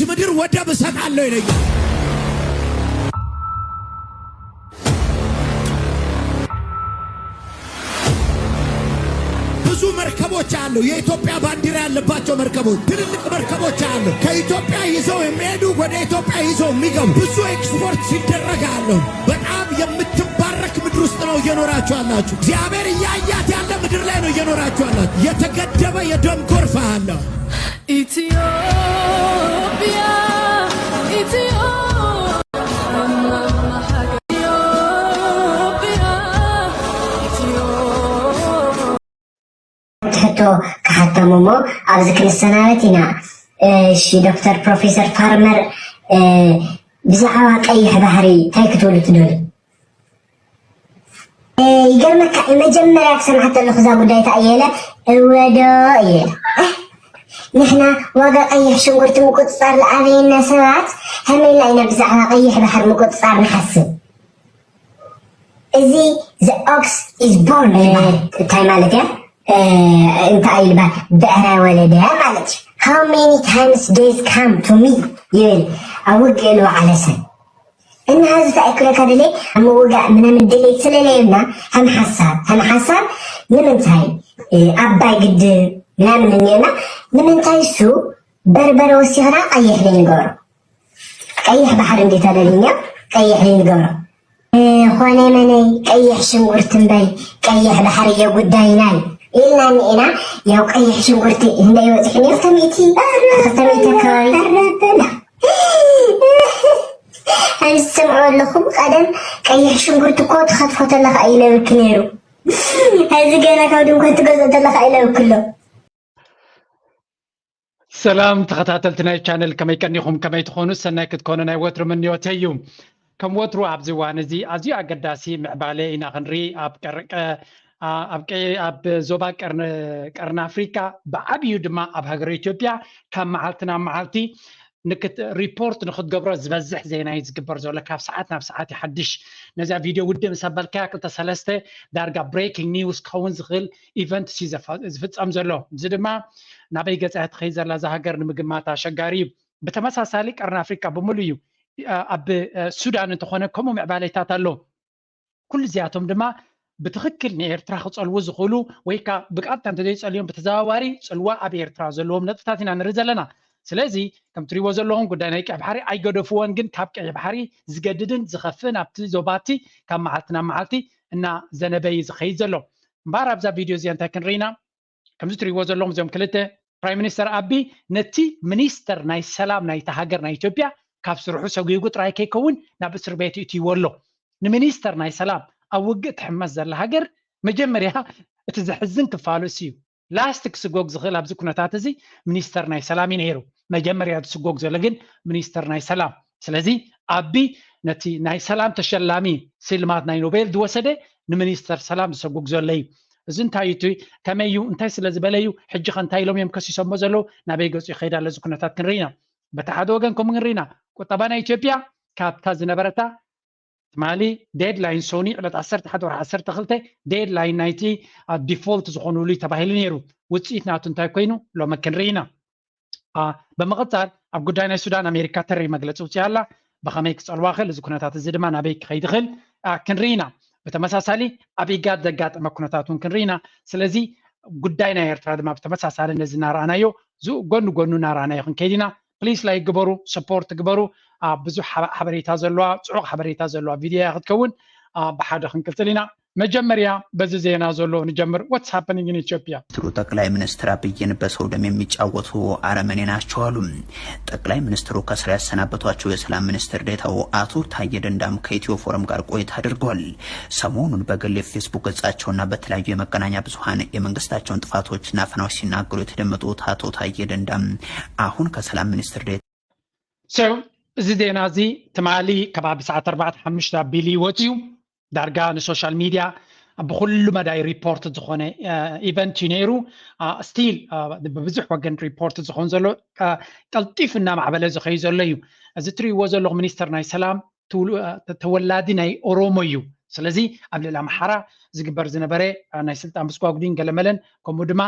ምድር ወደብ እሰጣለሁ ይለኛል። ብዙ መርከቦች አሉ፣ የኢትዮጵያ ባንዲራ ያለባቸው መርከቦች፣ ትልልቅ መርከቦች አሉ። ከኢትዮጵያ ይዘው የሚሄዱ፣ ወደ ኢትዮጵያ ይዘው የሚገቡ ብዙ ኤክስፖርት ሲደረግ አሉ። በጣም የምትባረክ ምድር ውስጥ ነው እየኖራችሁ ያላችሁ። እግዚአብሔር እያያት ያለ ምድር ላይ ነው እየኖራችሁ ያላችሁ። የተገደበ የደም ጎርፍ አለ። ኢትዮጵያ፣ ኢትዮጵያ፣ ኢትዮጵያ፣ ኢትዮጵያ። ሕቶ ክሓቶም እሞ ኣብዚ ክንሰናበት ኢና። እሺ ዶክተር ፕሮፌሰር ፋርመር፣ ብዛዕባ ቀይሕ ባሕሪ እንታይ ክትብሉ ትደልዩ? ይገርመካ፣ መጀመርያ ክሰምዓ ከለኹ እዛ ጉዳይ እንታይ እየ ኢለ፣ እወ ዶ እየ ኢለ። ንሕና ዋጋ ቀይሕ ሽንጉርቲ ምቁፅፃር ዝኣበየና ሰባት ከመይ ኢልና ኢና ብዛዕባ ቀይሕ ባሕሪ ምቁፅፃር ንሓስብ? እዚ the ox is born ይበሃል። እንታይ ማለት እያ? እንታይ ይበሃል? ብዕራይ ወለደ ማለት እዩ። How many times death come to me ይብል ኣብ ውግእ ልወዓለ ሰብ። እና እዚ እንታይ ክብለካ ደለ፣ ኣብ ምውጋእ ምናምን ድሌት ስለለየና ከም ሓሳብ ከም ሓሳብ ንምንታይ ኣባይ ግድብ ምናምን እኒአና ንምንታይ እሱ በርበረ ወሲኽና ቀይሕ ዘይንገብሮ? ቀይሕ ባሕሪ እንዴት ኣለልኛ ቀይሕ ዘይንገብሮ? ኾነ መነይ ቀይሕ ሽንጉርቲ እምበይ ቀይሕ ባሕሪ የጉዳይናይ ኢልና እኒኤና። ያው ቀይሕ ሽንጉርቲ ህንደይ በፂሑ ነይሩ፣ ክልተ ሚእቲ፣ ክልተ ሚእቲ ኣካባቢ። ኣረበና። ከምዚ ትሰምዑ ኣለኹም፣ ቀደም ቀይሕ ሽንጉርቲ እኮ ትኸትፎ ተለኻ እዩ ለብክ ነይሩ። ሕዚ ገና ካብ ድንኳን ትገዝኦ ተለኻ እዩ ለብክ ኣሎ። ሰላም ተኸታተልቲ ናይ ቻነል፣ ከመይ ቀኒኹም? ከመይ ትኾኑ? ሰናይ ክትኮኑ ናይ ወትሩ ምንዮተይ እዩ። ከም ወትሩ ኣብዚ እዋን እዚ ኣዝዩ ኣገዳሲ ምዕባለ ኢና ክንርኢ። ኣብ ቀር- ቀ- ኣ- ኣብ ቀ- ኣብ ዞባ ቀርኒ ቀርኒ ኣፍሪካ ብዓብዩ ድማ ኣብ ሃገረ ኢትዮጵያ ካብ መዓልቲ ናብ መዓልቲ ንክት ሪፖርት ንክትገብሮ ዝበዝሕ ዜና እዩ ዝግበር ዘሎ። ካብ ሰዓት ናብ ሰዓት ይሓድሽ። ነዛ ቪድዮ ውድእ ምስ ኣበልካያ ክልተ ሰለስተ ዳርጋ ብሬኪንግ ኒውስ ክኸውን ዝኽእል ኢቨንት እዩ ዝፍፀም ዘሎ። እዚ ድማ ናበይ ገፃ ትኸይድ ዘላ እዛ ሃገር ንምግማት ኣሸጋሪ እዩ። ብተመሳሳሊ ቀርኒ ኣፍሪካ ብምሉ እዩ። ኣብ ሱዳን እንተኾነ ከምኡ ምዕባለታት ኣሎ። ኩሉ እዚኣቶም ድማ ብትኽክል ንኤርትራ ክፀልዉ ዝኽእሉ ወይ ከዓ ብቀጥታ እንተዘይፀልዮም ብተዘዋዋሪ ፅልዋ ኣብ ኤርትራ ዘለዎም ነጥብታት ኢና ንርኢ ዘለና። ስለዚ ከም ትሪእዎ ዘለኹም ጉዳይ ናይ ቀይ ባሕሪ ኣይገደፍዎን፣ ግን ካብ ቀይ ባሕሪ ዝገድድን ዝኸፍእን ኣብቲ ዞባቲ ካብ መዓልቲ ናብ መዓልቲ እናዘነበ እዩ ዝኸይድ ዘሎ። እምበኣር ኣብዛ ቪድዮ እዚኣ እንታይ ክንርኢ ኢና? ከምዚ ትሪእዎ ዘለኹም እዚኦም ክልተ ፕራይም ሚኒስተር ኣቢ ነቲ ሚኒስተር ናይ ሰላም ናይቲ ሃገር ናይ ኢትዮጵያ ካብ ስርሑ ሰጒጉ ጥራይ ከይከውን ናብ እስር ቤት ይእትይዎ ኣሎ። ንሚኒስተር ናይ ሰላም ኣብ ውግእ ትሕመስ ዘላ ሃገር መጀመርያ እቲ ዘሕዝን ክፋሉ እሱ እዩ። ላስት ክስጎግ ዝኽእል ኣብዚ ኩነታት እዚ ሚኒስተር ናይ ሰላም እዩ ነይሩ። መጀመርያ ዝስጎግ ዘሎ ግን ሚኒስተር ናይ ሰላም። ስለዚ ኣቢ ነቲ ናይ ሰላም ተሸላሚ ስልማት ናይ ኖቤል ዝወሰደ ንሚኒስተር ሰላም ዝሰጉግ ዘሎ እዩ። እዚ እንታይ እዩ እቲ ከመይ እዩ እንታይ ስለ ዝበለ እዩ ሕጂ ከ እንታይ ኢሎም እዮም ከሲሶሞ ዘለዉ ናበይ ገፁ ይኸይድ ኣሎ እዚ ኩነታት ክንርኢ ኢና። በቲ ሓደ ወገን ከምኡ ክንርኢ ኢና ቁጠባ ናይ ኢትዮጵያ ካብታ ዝነበረታ ትማሊ ዴድላይን ሶኒ ዕለት ዓሰርተ ሓደ ወርሒ ዓሰርተ ክልተ ዴድላይን ናይቲ ዲፎልት ዝኾኑሉ ተባሂሉ ነይሩ። ውፅኢት ናቱ እንታይ ኮይኑ ሎሚ ክንርኢ ኢና። ብምቕፃል ኣብ ጉዳይ ናይ ሱዳን ኣሜሪካ ተሪር መግለፂ ውፅያ ኣላ። ብኸመይ ክፀልዋ ክእል እዚ ኩነታት እዚ ድማ ናበይ ክኸይድ ይኽእል ክንርኢ ኢና። ብተመሳሳሊ ኣብ ኢጋድ ዘጋጠመ ኩነታት እውን ክንርኢ ኢና። ስለዚ ጉዳይ ናይ ኤርትራ ድማ ብተመሳሳሊ ነዚ እናረኣናዮ ጎኒ ጎኑ እናረኣናዮ ክንከይድ ኢና። ፕሊስ ላይክ ግበሩ፣ ሰፖርት ግበሩ። ብዙሕ ሓበሬታ ዘለዋ ፅዑቕ ሓበሬታ ዘለዋ ቪድዮ እያ ክትከውን። ብሓደ ክንቅፅል ኢና። መጀመርያ በዚ ዜና ዘሎ ንጀምር። What's happening in Ethiopia? ሚኒስትሩ ጠቅላይ ሚኒስትር አብይን በሰው ደም የሚጫወቱ አረመኔ ናቸው አሉ። ጠቅላይ ሚኒስትሩ ከስራ ያሰናበቷቸው የሰላም ሚኒስትር ዴታው አቶ ታዬ ደንዳም ከኢትዮ ፎረም ጋር ቆይታ አድርገዋል። ሰሞኑን በግል የፌስቡክ ገጻቸውና በተለያዩ የመገናኛ ብዙኃን የመንግስታቸውን ጥፋቶችና ፈተናዎች ሲናገሩ የተደመጡት አቶ ታዬ ደንዳም አሁን ከሰላም ሚኒስትር ዴታ So እዚ ዜና እዚ ትማሊ ከባቢ ሰዓት ኣርባዕተ ሓሙሽተ ኣቢሉ ይወፅዩ። ዳርጋ ንሶሻል ሚድያ ብኩሉ መዳይ ሪፖርት ዝኾነ ኢቨንት እዩ ነይሩ። ስቲል ብብዙሕ ወገን ሪፖርት ዝኾን ዘሎ ቀልጢፍ እናማዕበለ ዝኸይ ዘሎ እዩ። እዚ ትሪእዎ ዘለኹ ሚኒስተር ናይ ሰላም ተወላዲ ናይ ኦሮሞ እዩ። ስለዚ ኣብ ልዕሊ ኣምሓራ ዝግበር ዝነበረ ናይ ስልጣን ምስጓጉዲን ገለመለን ከምኡ ድማ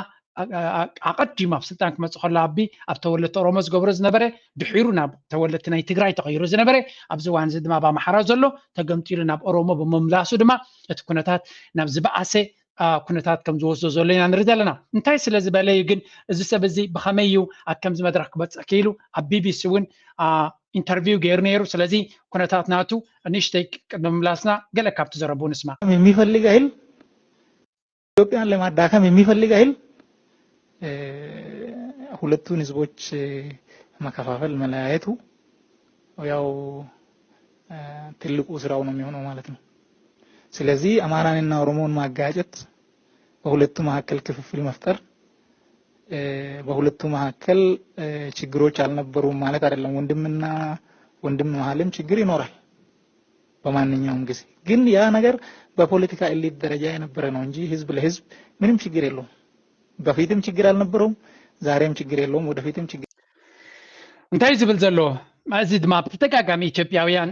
ኣቐዲሙ ኣብ ስልጣን ክመፅእ ከሎ ኣቢ ኣብ ተወለድቲ ኦሮሞ ዝገብሮ ዝነበረ ድሒሩ ናብ ተወለድቲ ናይ ትግራይ ተቐይሩ ዝነበረ ኣብዚ እዋን እዚ ድማ ኣብ ኣምሓራ ዘሎ ተገምጢሉ ናብ ኦሮሞ ብምምላሱ ድማ እቲ ኩነታት ናብ ዝበኣሰ ኩነታት ከም ዝወስዶ ዘሎ ኢና ንርኢ ዘለና። እንታይ ስለ ዝበለ እዩ ግን እዚ ሰብ እዚ ብኸመይ እዩ ኣብ ከምዚ መድረኽ ክበፅሕ ክኢሉ? ኣብ ቢቢሲ እውን ኢንተርቪው ገይሩ ነይሩ። ስለዚ ኩነታት ናቱ ንእሽተይ ቅድሚ ምላስና ገለ ካብቲ ዘረቡ ንስማ። የሚፈልግ ኃይል ኢትዮጵያን ለማዳከም የሚፈልግ ኃይል ሁለቱን ህዝቦች መከፋፈል መለያየቱ ያው ትልቁ ስራው ነው የሚሆነው ማለት ነው። ስለዚህ አማራንና ኦሮሞን ማጋጨት፣ በሁለቱ መካከል ክፍፍል መፍጠር፣ በሁለቱ መካከል ችግሮች አልነበሩም ማለት አይደለም። ወንድምና ወንድም መሀልም ችግር ይኖራል በማንኛውም ጊዜ። ግን ያ ነገር በፖለቲካ ኤሊት ደረጃ የነበረ ነው እንጂ ህዝብ ለህዝብ ምንም ችግር የለውም። በፊትም ችግር አልነበረውም፣ ዛሬም ችግር የለውም፣ ወደፊትም ችግር እንታይ ዝብል ዘሎ እዚ ድማ ብተደጋጋሚ ኢትዮጵያውያን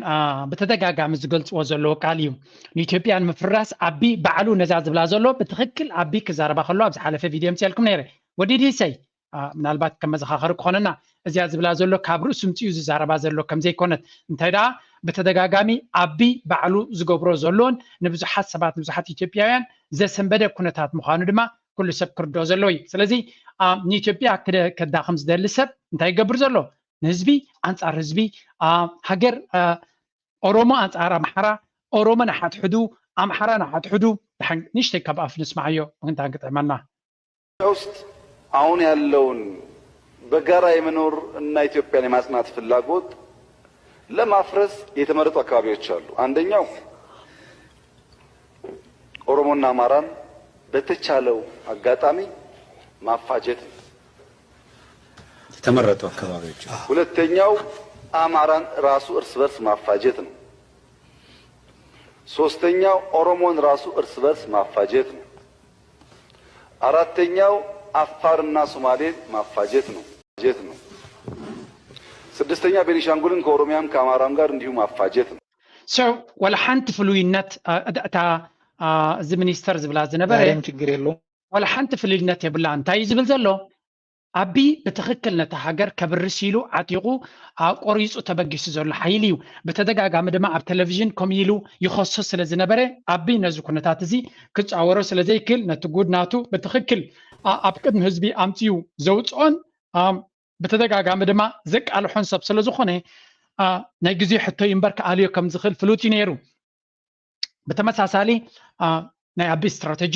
ብተደጋጋሚ ዝገልፅዎ ዘለዎ ቃል እዩ። ንኢትዮጵያ ንምፍርራስ ኣቢ ባዕሉ ነዛ ዝብላ ዘሎ ብትኽክል ኣቢ ክዛረባ ከሎ ኣብ ዝሓለፈ ቪድዮ ምፅልኩም ነይረ። ወዲ ዲሰይ ምናልባት ከም መዘኻኸሪ ክኾነና እዚኣ ዝብላ ዘሎ ካብ ርእሱ ምፅኡ ዝዛረባ ዘሎ ከም ዘይኮነት እንታይ ደኣ ብተደጋጋሚ ኣቢ ባዕሉ ዝገብሮ ዘሎን ንብዙሓት ሰባት ንብዙሓት ኢትዮጵያውያን ዘሰንበደ ኩነታት ምዃኑ ድማ ኩሉ ሰብ ክርድኦ ዘለዎ እዩ። ስለዚ ንኢትዮጵያ ከዳኽም ዝደሊ ሰብ እንታይ ይገብር ዘሎ? ንህዝቢ ኣንጻር ህዝቢ፣ ሃገር ኦሮሞ ኣንጻር ኣምሓራ፣ ኦሮሞ ንሓድሕዱ፣ ኣምሓራ ንሓድሕዱ። ንእሽተይ ካብ ኣፍ ንስማዓዮ ምክንታን ክጥዕመና። ውስጥ አሁን ያለውን በጋራ የመኖር እና ኢትዮጵያን የማጽናት ፍላጎት ለማፍረስ የተመረጡ አካባቢዎች አሉ። አንደኛው ኦሮሞና አማራን በተቻለው አጋጣሚ ማፋጀት ነው። የተመረጡ አካባቢዎች። ሁለተኛው አማራን ራሱ እርስ በርስ ማፋጀት ነው። ሶስተኛው ኦሮሞን ራሱ እርስ በርስ ማፋጀት ነው። አራተኛው አፋርና ሶማሌን ማፋጀት ነው። ስድስተኛ ቤኒሻንጉልን ከኦሮሚያም ከአማራም ጋር እንዲሁ ማፋጀት ነው። So ወላ ሓንቲ ፍሉይነት እታ እዚ ሚኒስተር ዝብላ ዝነበረ ችግር የለውም። ወላ ሓንቲ ፍሉይነት የብላ። እንታይ እዩ ዝብል ዘሎ? ኣቢ ብትኽክል ነታ ሃገር ከብርስ ኢሉ ዓጢቑ ቆሪፁ ተበጊሱ ዘሎ ሓይሊ እዩ። ብተደጋጋሚ ድማ ኣብ ቴሌቪዥን ከምኡ ኢሉ ይኸሶ ስለ ዝነበረ ኣቢ ነዚ ኩነታት እዚ ክፃወሮ ስለ ዘይክእል ነቲ ጉድ ናቱ ብትኽክል ኣብ ቅድሚ ህዝቢ ኣምፅኡ ዘውፅኦን ብተደጋጋሚ ድማ ዘቃልሖን ሰብ ስለ ዝኾነ ናይ ግዜ ሕቶ እዩ እምበር ክኣልዮ ከም ዝኽእል ፍሉጥ እዩ ነይሩ። ብተመሳሳሊ ናይ ኣቢ ስትራተጂ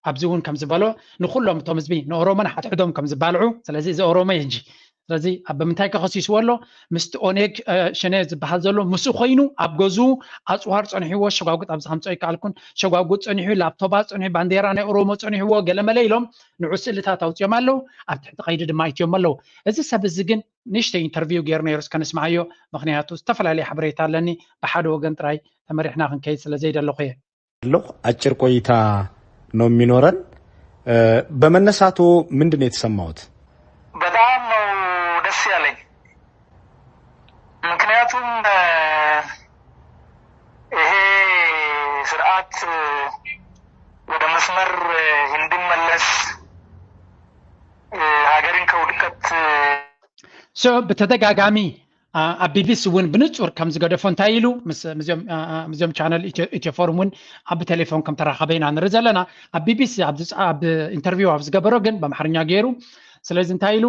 ኣብዚ እውን ከም ዝበሎ ንኩሎም እቶም ህዝቢ ንኦሮሞ ንሓድሕዶም ከም ዝባልዑ። ስለዚ እዚ ኦሮሞ እዩ ሕጂ። ስለዚ ኣብ ብምንታይ ከኸሲስዎ ኣሎ? ምስቲ ኦኔግ ሸኔ ዝበሃል ዘሎ ምስኡ ኮይኑ ኣብ ገዝኡ ኣፅዋር ፀኒሕዎ ሸጓጉጥ ኣብዚ ከምፅኦ ይከኣልኩን ሸጓጉጥ ፀኒሑ ላፕቶባት ፀኒሑ ባንዴራ ናይ ኦሮሞ ፀኒሕዎ ገለመለ ኢሎም ንዑ ስእልታት ኣውፅኦም ኣለዉ። ኣብ ትሕቲ ቀይዲ ድማ ኣእትዮም ኣለዉ። እዚ ሰብ እዚ ግን ንእሽተይ ኢንተርቪው ገይሩ ነይሩ እስከ ንስምዓዮ። ምክንያቱ ዝተፈላለየ ሓበሬታ ኣለኒ ብሓደ ወገን ጥራይ ተመሪሕና ክንከይድ ስለ ዘይደለኹ እየ። ኣለኹ። አጭር ቆይታ ነው የሚኖረን። በመነሳቱ ምንድን ነው የተሰማዎት? በጣም ነው ደስ ያለኝ። ምክንያቱም ይሄ ስርዓት ወደ መስመር እንዲመለስ ሀገርን ከውድቀት So ብተደጋጋሚ ኣብ ቢቢሲ እውን ብንጹር ከም ዝገደፎ እንታይ ኢሉ ምስዚኦም ቻነል ኢትዮ ፎርም እውን ኣብ ቴሌፎን ከም ተራኸበ ኢና ንርኢ ዘለና። ኣብ ቢቢሲ ኣብ ኢንተርቪው ኣብ ዝገበሮ ግን ብኣምሓርኛ ገይሩ። ስለዚ እንታይ ኢሉ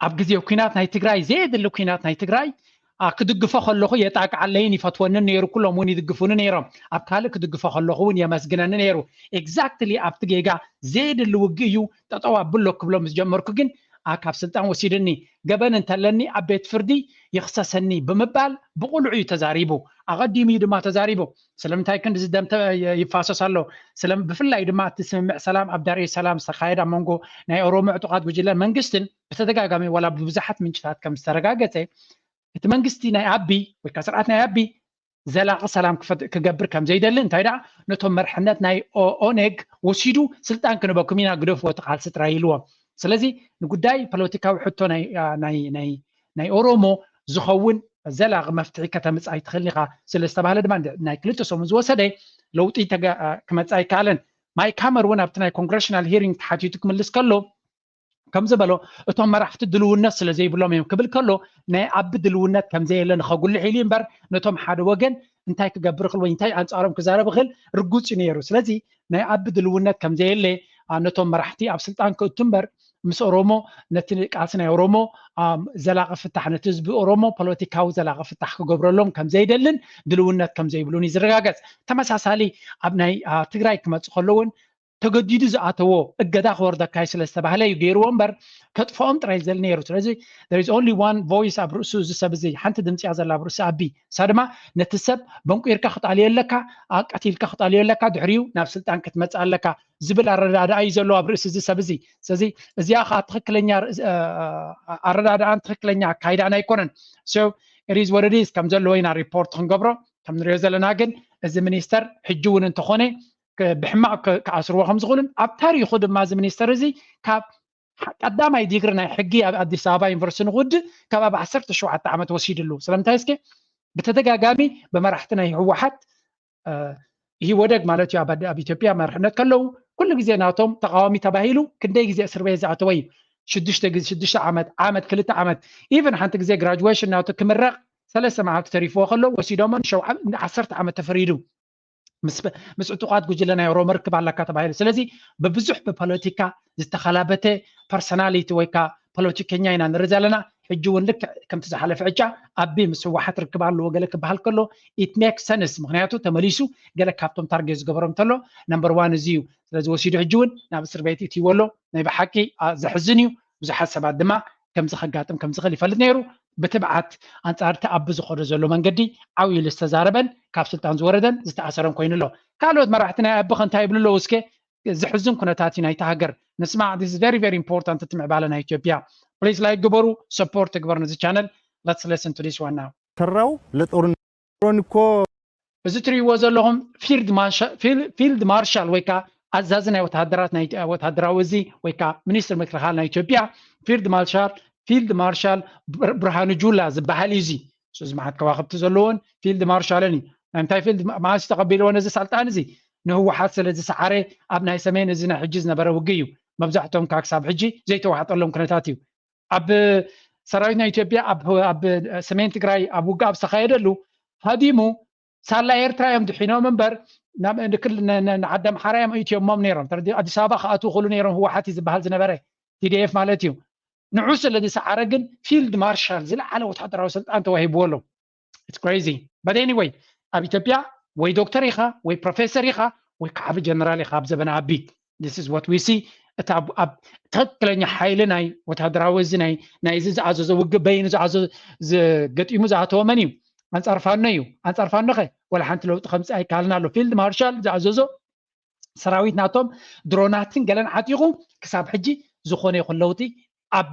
ኣብ ግዜ ኩናት ናይ ትግራይ ዘየድሊ ኩናት ናይ ትግራይ ክድግፎ ከለኹ የጣቅዓለይን ይፈትወንን ነይሩ። ኩሎም እውን ይድግፉኒ ነይሮም። ኣብ ካልእ ክድግፎ ከለኹ እውን የመስግነኒ ነይሩ። ኤግዛክትሊ ኣብቲ ጌጋ ዘየድሊ ውግእ እዩ ጠጠው ኣብሎ ክብሎ ምስ ጀመርኩ ግን ካብ ስልጣን ወሲድኒ፣ ገበን እንተለኒ ኣብ ቤት ፍርዲ ይኽሰሰኒ ብምባል ብቕሉዕ እዩ ተዛሪቡ። ኣቐዲሙ እዩ ድማ ተዛሪቡ። ስለምንታይ ክንድዚ ደም ይፋሰስ ኣሎ? ብፍላይ ድማ እቲ ስምምዕ ሰላም ኣብ ዳርኤ ሰላም ዝተኻየደ ኣብ መንጎ ናይ ኦሮሞ ዕጡቓት ጉጅለ መንግስትን ብተደጋጋሚ ዋላ ብብዙሓት ምንጭታት ከም ዝተረጋገጸ እቲ መንግስቲ ናይ ኣቢ ወይ ከዓ ስርዓት ናይ ኣቢ ዘላቒ ሰላም ክገብር ከም ዘይደሊ እንታይ ደኣ ነቶም መርሕነት ናይ ኦኔግ ወሲዱ ስልጣን ክንበኩም ኢና ግደፍዎ እቲ ቃልሲ ጥራይ ኢልዎም። ስለዚ ንጉዳይ ፖለቲካዊ ሕቶ ናይ ኦሮሞ ዝኸውን ዘላቒ መፍትሒ ከተምፅእ ኣይትኽእልን ኢኻ ስለ ዝተባህለ ድማ ናይ ክልተ ሰሙን ዝወሰደ ለውጢ ክመፅእ ኣይከኣለን። ማይክ ሃመር እውን ኣብቲ ናይ ኮንግረሽናል ሂሪንግ ተሓቲቱ ክምልስ ከሎ ከም ዝበሎ፣ እቶም መራሕቲ ድልውነት ስለ ዘይብሎም እዮም ክብል ከሎ፣ ናይ ኣቢ ድልውነት ከም ዘየለ ንኸጉልሕ ኢሉ እምበር፣ ነቶም ሓደ ወገን እንታይ ክገብር ይኽእል ወይ እንታይ ኣንጻሮም ክዛረብ ይኽእል ርጉጽ እዩ ነይሩ። ስለዚ ናይ ኣቢ ድልውነት ከም ዘየለ፣ ኣ፣ ነቶም መራሕቲ ኣብ ስልጣን ክእቱ እምበር፣ ምስ ኦሮሞ ነቲ ቃልሲ ናይ ኦሮሞ፣ ኣ፣ ዘላቒ ፍታሕ፣ ነቲ ህዝቢ ኦሮሞ ፖለቲካዊ ዘላቒ ፍታሕ ክገብረሎም ከም ዘይደልን ድልውነት ከም ዘይብሉን እዩ ዝረጋገጽ። ተመሳሳሊ ኣብ ናይ፣ ኣ፣ ትግራይ ክመጽእ ከሎ እውን ተገዲዱ ዝኣተዎ እገዳ ክወርደካ እዩ ስለ ዝተባህለ እዩ ገይርዎ እምበር፣ ከጥፍኦም ጥራይ ዝደሊ ነይሩ። ስለዚ there is only one voice ኣብ ርእሱ እዚ ሰብ እዚ፣ ሓንቲ ድምፂ እያ ዘላ ኣብ ርእሲ ኣቢ። እሳ ድማ ነቲ ሰብ በንቁርካ ክጣልዮ ኣለካ፣ ኣቀቲልካ ክጣልዮ ኣለካ፣ ድሕሪኡ ናብ ስልጣን ክትመፅእ ኣለካ ዝብል ኣረዳድኣ እዩ ዘለዎ ኣብ ርእሲ እዚ ሰብ እዚ። ስለዚ እዚኣ ከዓ ትኽክለኛ ርእስ-፣ እ፣ ኣረዳድኣን ትኽክለኛ ኣካይዳን ኣይኮነን። So it is what it is። ከም ዘለዎ ኢና ሪፖርት ክንገብሮ። ከም ንሪኦ ዘለና ግን እዚ ሚኒስተር ሕጂ እውን እንተኾነ ክ-፣ ብሕማቕ ክ-፣ ክኣስርዎ ከም ዝኽእሉን ኣብ ታሪኹ ድማ እዚ ሚኒስተር እዚ ካብ ሕ-፣ ቀዳማይ ዲግሪ ናይ ሕጊ ኣብ ኣዲስ ኣበባ ዩኒቨርሲቲ ንክውድእ ካብ ኣብ ዓሰርተ ሸውዓተ ዓመት ወሲድሉ። ስለምንታይ እስከ ብተደጋጋሚ ብመራሕቲ ናይ ህወሓት፣ እ፣ ኢህወደግ ማለት እዩ፣ ኣብ ኣዲ-፣ ኣብ ኢትዮጵያ መርሕነት ከለዉ ኩሉ ግዜ ናቶም ተቃዋሚ ተባሂሉ ክንደይ ግዜ እስር ቤት ዝኣተወ እዩ። ሽዱሽተ ግዜ፣ ሽዱሽተ ዓመት፣ ዓመት፣ ክልተ ዓመት፣ ኢቨን ሓንቲ ግዜ ግራጁዌሽን ናቱ ክምረቕ ሰለስተ መዓልቲ ተሪፍዎ ከሎ ወሲዶሞ ንሸውዓ-፣ ንዓሰርተ ዓመት ተፈሪዱ። ምስ፣ ምስ ዕጡቓት ጉጅለ ናይ ኦሮሞ ርክብ ኣለካ ተባሂሉ። ስለዚ ብብዙሕ ብፖለቲካ ዝተኸላበተ ፐርሰናሊቲ ወይ ከዓ ፖለቲከኛ ኢና ንርኢ ዘለና። ሕጂ እውን ልክዕ ከምቲ ዝሓለፈ ዕጫ ኣቢ ምስ ህወሓት ርክብ ኣለዎ ገለ ክበሃል ከሎ it makes sense። ምኽንያቱ ተመሊሱ ገለ ካብቶም ታርጌት ዝገበሮም እንተሎ ነምበር ዋን እዚ እዩ። ስለዚ ወሲዱ ሕጂ እውን ናብ እስር ቤት እትይዎ ኣሎ። ናይ ብሓቂ፣ ኣ፣ ዘሕዝን እዩ። ብዙሓት ሰባት ድማ ከምዚ ከጋጥም ከም ዝኽእል ይፈልጥ ነይሩ። ብትብዓት ኣንጻር እቲ ኣቢ ዝኸዶ ዘሎ መንገዲ ዓው ኢሉ ዝተዛረበን ካብ ስልጣን ዝወረደን ዝተኣሰረን ኮይኑ ኣሎ። ካልኦት መራሕቲ ናይ ኣቢ ከ እንታይ ይብሉ ኣለዉ? እስከ ዘሕዝን ኩነታት እዩ ናይቲ ሃገር ንስማዕ። This is very, very important እቲ ምዕባለ ናይ ኢትዮጵያ። ፕሊስ ላይክ ግበሩ፣ ሰፖርት ግበር ነዚ ቻነል። Let's listen to this one now። ሰራው ለጦርነት ድሮን እኮ እዚ ትርእይዎ ዘለኹም ፊልድ ማርሻ-፣ ፊል-፣ ፊልድ ማርሻል ወይ ከዓ ኣዛዚ ናይ ወተሃደራት ናይ ወተሃደራዊ እዚ ወይ ከዓ ሚኒስትር ምክልኻል ናይ ኢትዮጵያ ፊልድ ማርሻል፣ ፊልድ ማርሻል ብር-፣ ብርሃኑ ጁላ ዝበሃል እዩ። እዚ ሱዝ መዓት ከዋኽብቲ ዘለዎን ፊልድ ማርሻልን እዩ። ናይ እንታይ ፊልድ ማ-፣ መዓስ ተቐቢልዎ ነዚ ስልጣን እዚ? ንህወሓት ስለ ዝሰዓረ ኣብ ናይ ሰሜን እዚ ናይ ሕጂ ዝነበረ ውግእ እዩ። መብዛሕትኦም ከዓ ክሳብ ሕጂ ዘይተዋሕጠሎም ኩነታት እዩ። ኣብ ሰራዊት ናይ ኢትዮጵያ ኣብ፣ ኣብ ሰሜን ትግራይ ኣብ ውግእ ኣብ ዝተኻየደሉ ሃዲሙ ሳላ ኤርትራ እዮም ድሒኖም እምበር ናብ፣ ንክል-፣ ን-፣ ን-፣ ንዓዲ ኣምሓራ እዮም እትዮሞም ነይሮም። ተረዲኡ? ኣዲስ ኣበባ ክኣትዉ ክእሉ ነይሮም ህወሓት እዩ ዝበሃል ዝነበረ፣ ቲ ዲ ኤፍ ማለት እዩ። ንዑ ስለ ዝሰዓረ ግን ፊልድ ማርሻል ዝለዓለ ወታደራዊ ስልጣን ተዋሂብዎ ኣሎ። It's crazy። But anyway፣ ኣብ ኢትዮጵያ ወይ ዶክተር ኢኻ ወይ ፕሮፌሰር ኢኻ ወይ ከዓ ዓቢ ጀነራል ኢኻ ኣብ ዘበነ ኣቢ። This is what we see። እቲ ኣብ፣ ኣብ ትኽክለኛ ሓይሊ ናይ ወታደራዊ እዚ ናይ፣ ናይ እዚ ዝኣዘዞ ውግእ በይኑ ዝኣዘዞ፣ ዝገጢሙ ዝኣተወ መን እዩ? ኣንጻር ፋኖ እዩ። ኣንጻር ፋኖ ኸ ወላ ሓንቲ ለውጢ ከምጽእ ኣይከኣልን ኣሎ። ፊልድ ማርሻል ዝኣዘዞ ሰራዊት ናቶም ድሮናትን ገለን ዓጢቑ ክሳብ ሕጂ ዝኾነ ይኹን ለውጢ ኣብ፣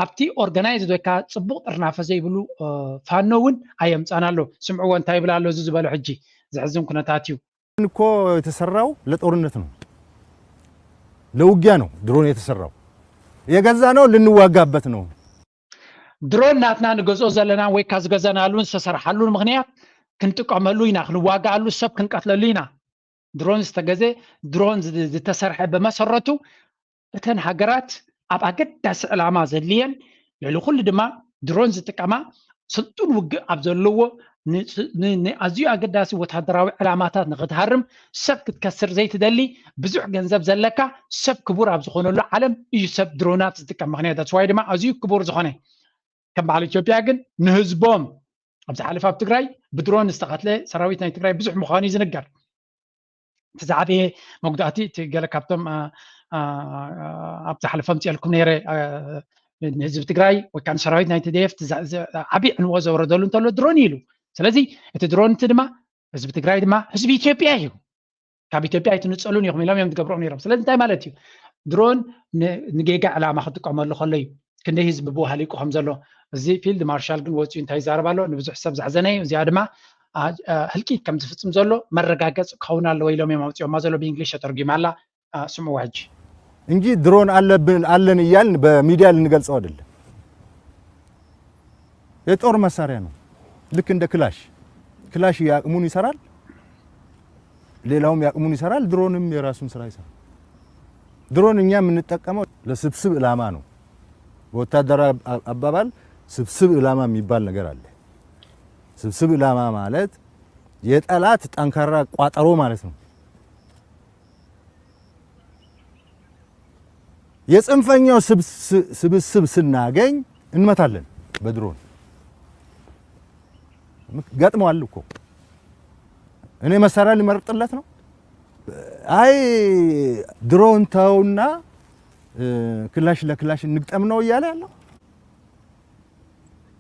ኣብቲ ኦርጋናይዝድ ወይ ከዓ ጽቡቕ ጥርናፈ ዘይብሉ፣ እ፣ ፋኖ እውን ኣየምጻን ኣሎ። ስምዕዎ እንታይ ይብል ኣሎ እዚ ዝበሎ ሕጂ። ዘሕዝን ኩነታት እዩ። እኮ የተሰራው ለጦርነት ነው፣ ለውጊያ ነው ድሮን የተሰራው። የገዛ ነው ልንዋጋበት ነው። ድሮን ናትና ንገዝኦ ዘለና ወይ ከዓ ዝገዛናሉን ዝተሰርሓሉን ምኽንያት ክንጥቀመሉ ኢና፣ ክንዋጋኣሉ፣ ሰብ ክንቀትለሉ ኢና። ድሮን ዝተገዘ፣ ድሮን ዝ-፣ ዝተሰርሐ ብመሰረቱ እተን ሃገራት ኣብ ኣገዳሲ ዕላማ ዘድልየን፣ ልዕሊ ኩሉ ድማ ድሮን ዝጥቀማ ስልጡን ውግእ ኣብ ዘለዎ ን-፣ ን-፣ ንኣዝዩ ኣገዳሲ ወታደራዊ ዕላማታት ንኽትሃርም ሰብ ክትከስር ዘይትደሊ ብዙሕ ገንዘብ ዘለካ ሰብ ክቡር ኣብ ዝኾነሉ ዓለም እዩ ሰብ ድሮናት ዝጥቀም። ምኽንያት that's why ድማ ኣዝዩ ክቡር ዝኾነ ከም በዓል ኢትዮጵያ ግን ንህዝቦም ኣብ ዝሓለፈ ኣብ ትግራይ ብድሮን ዝተቐትለ ሰራዊት ናይ ትግራይ ብዙሕ ምዃኑ እዩ ዝንገር። እቲ ዝዓበየ መጉዳእቲ እቲ ገለ ካብቶም፣ አ፣ አ፣ ኣብ ዝሓለፈ ኣምፅኤልኩም ነይረ፣ አ፣ ንህዝቢ ትግራይ ወይ ከዓ ንሰራዊት ናይ ቲ ዲ ኤፍ እቲ ዛ-፣ ዘ-፣ ዓብዪ ዕንወት ዘውረደሉ እንተሎ ድሮን እዩ ኢሉ። ስለዚ እቲ ድሮን እቲ ድማ ህዝቢ ትግራይ ድማ ህዝቢ ኢትዮጵያ እዩ። ካብ ኢትዮጵያ ኣይትንፀሉን ኢኹም ኢሎም እዮም ዝገብርኦም ነይሮም። ስለዚ እንታይ ማለት እዩ? ድሮን ን-፣ ንጌጋ ዕላማ ክጥቀመሉ ከሎ እዩ ክንደይ ህዝቢ ብኡ ሃሊቁ ከም ዘሎ። እዚ ፊልድ ማርሻል ግን ወፂኡ እንታይ ይዛረብ ኣሎ? ንብዙሕ ሰብ ዘሕዘነ እዩ። እዚኣ ድማ፣ አ፣ አ፣ ህልቂት ከም ዝፍፅም ዘሎ መረጋገፂ ክኸውን ኣለዎ ኢሎም እዮም ኣውፂኦማ ዘሎ። ብእንግሊሽ ተተርጒማ ኣላ። አ፣ ስምዕዋ ሕጂ። እንጂ ድሮን ኣለብን፣ ኣለን እያልን በሚዲያ ልንገልጸው አይደለም። የጦር መሳሪያ ነው። ልክ እንደ ክላሽ። ክላሽ የአቅሙን ይሰራል። ሌላውም ያቅሙን ይሰራል፣ ድሮንም የራሱን ስራ ይሰራል። ድሮን እኛ የምንጠቀመው ለስብስብ ዕላማ ነው። በወታደራዊ አባባል ስብስብ ዕላማ የሚባል ነገር አለ። ስብስብ ዕላማ ማለት የጠላት ጠንካራ ቋጠሮ ማለት ነው። የጽንፈኛው ስብስብ ስናገኝ እንመታለን በድሮን። ገጥመዋል እኮ። እኔ መሳሪያ ሊመርጥለት ነው። አይ ድሮን ተውና ክላሽ ለክላሽ እንግጠም ነው እያለ ያለው።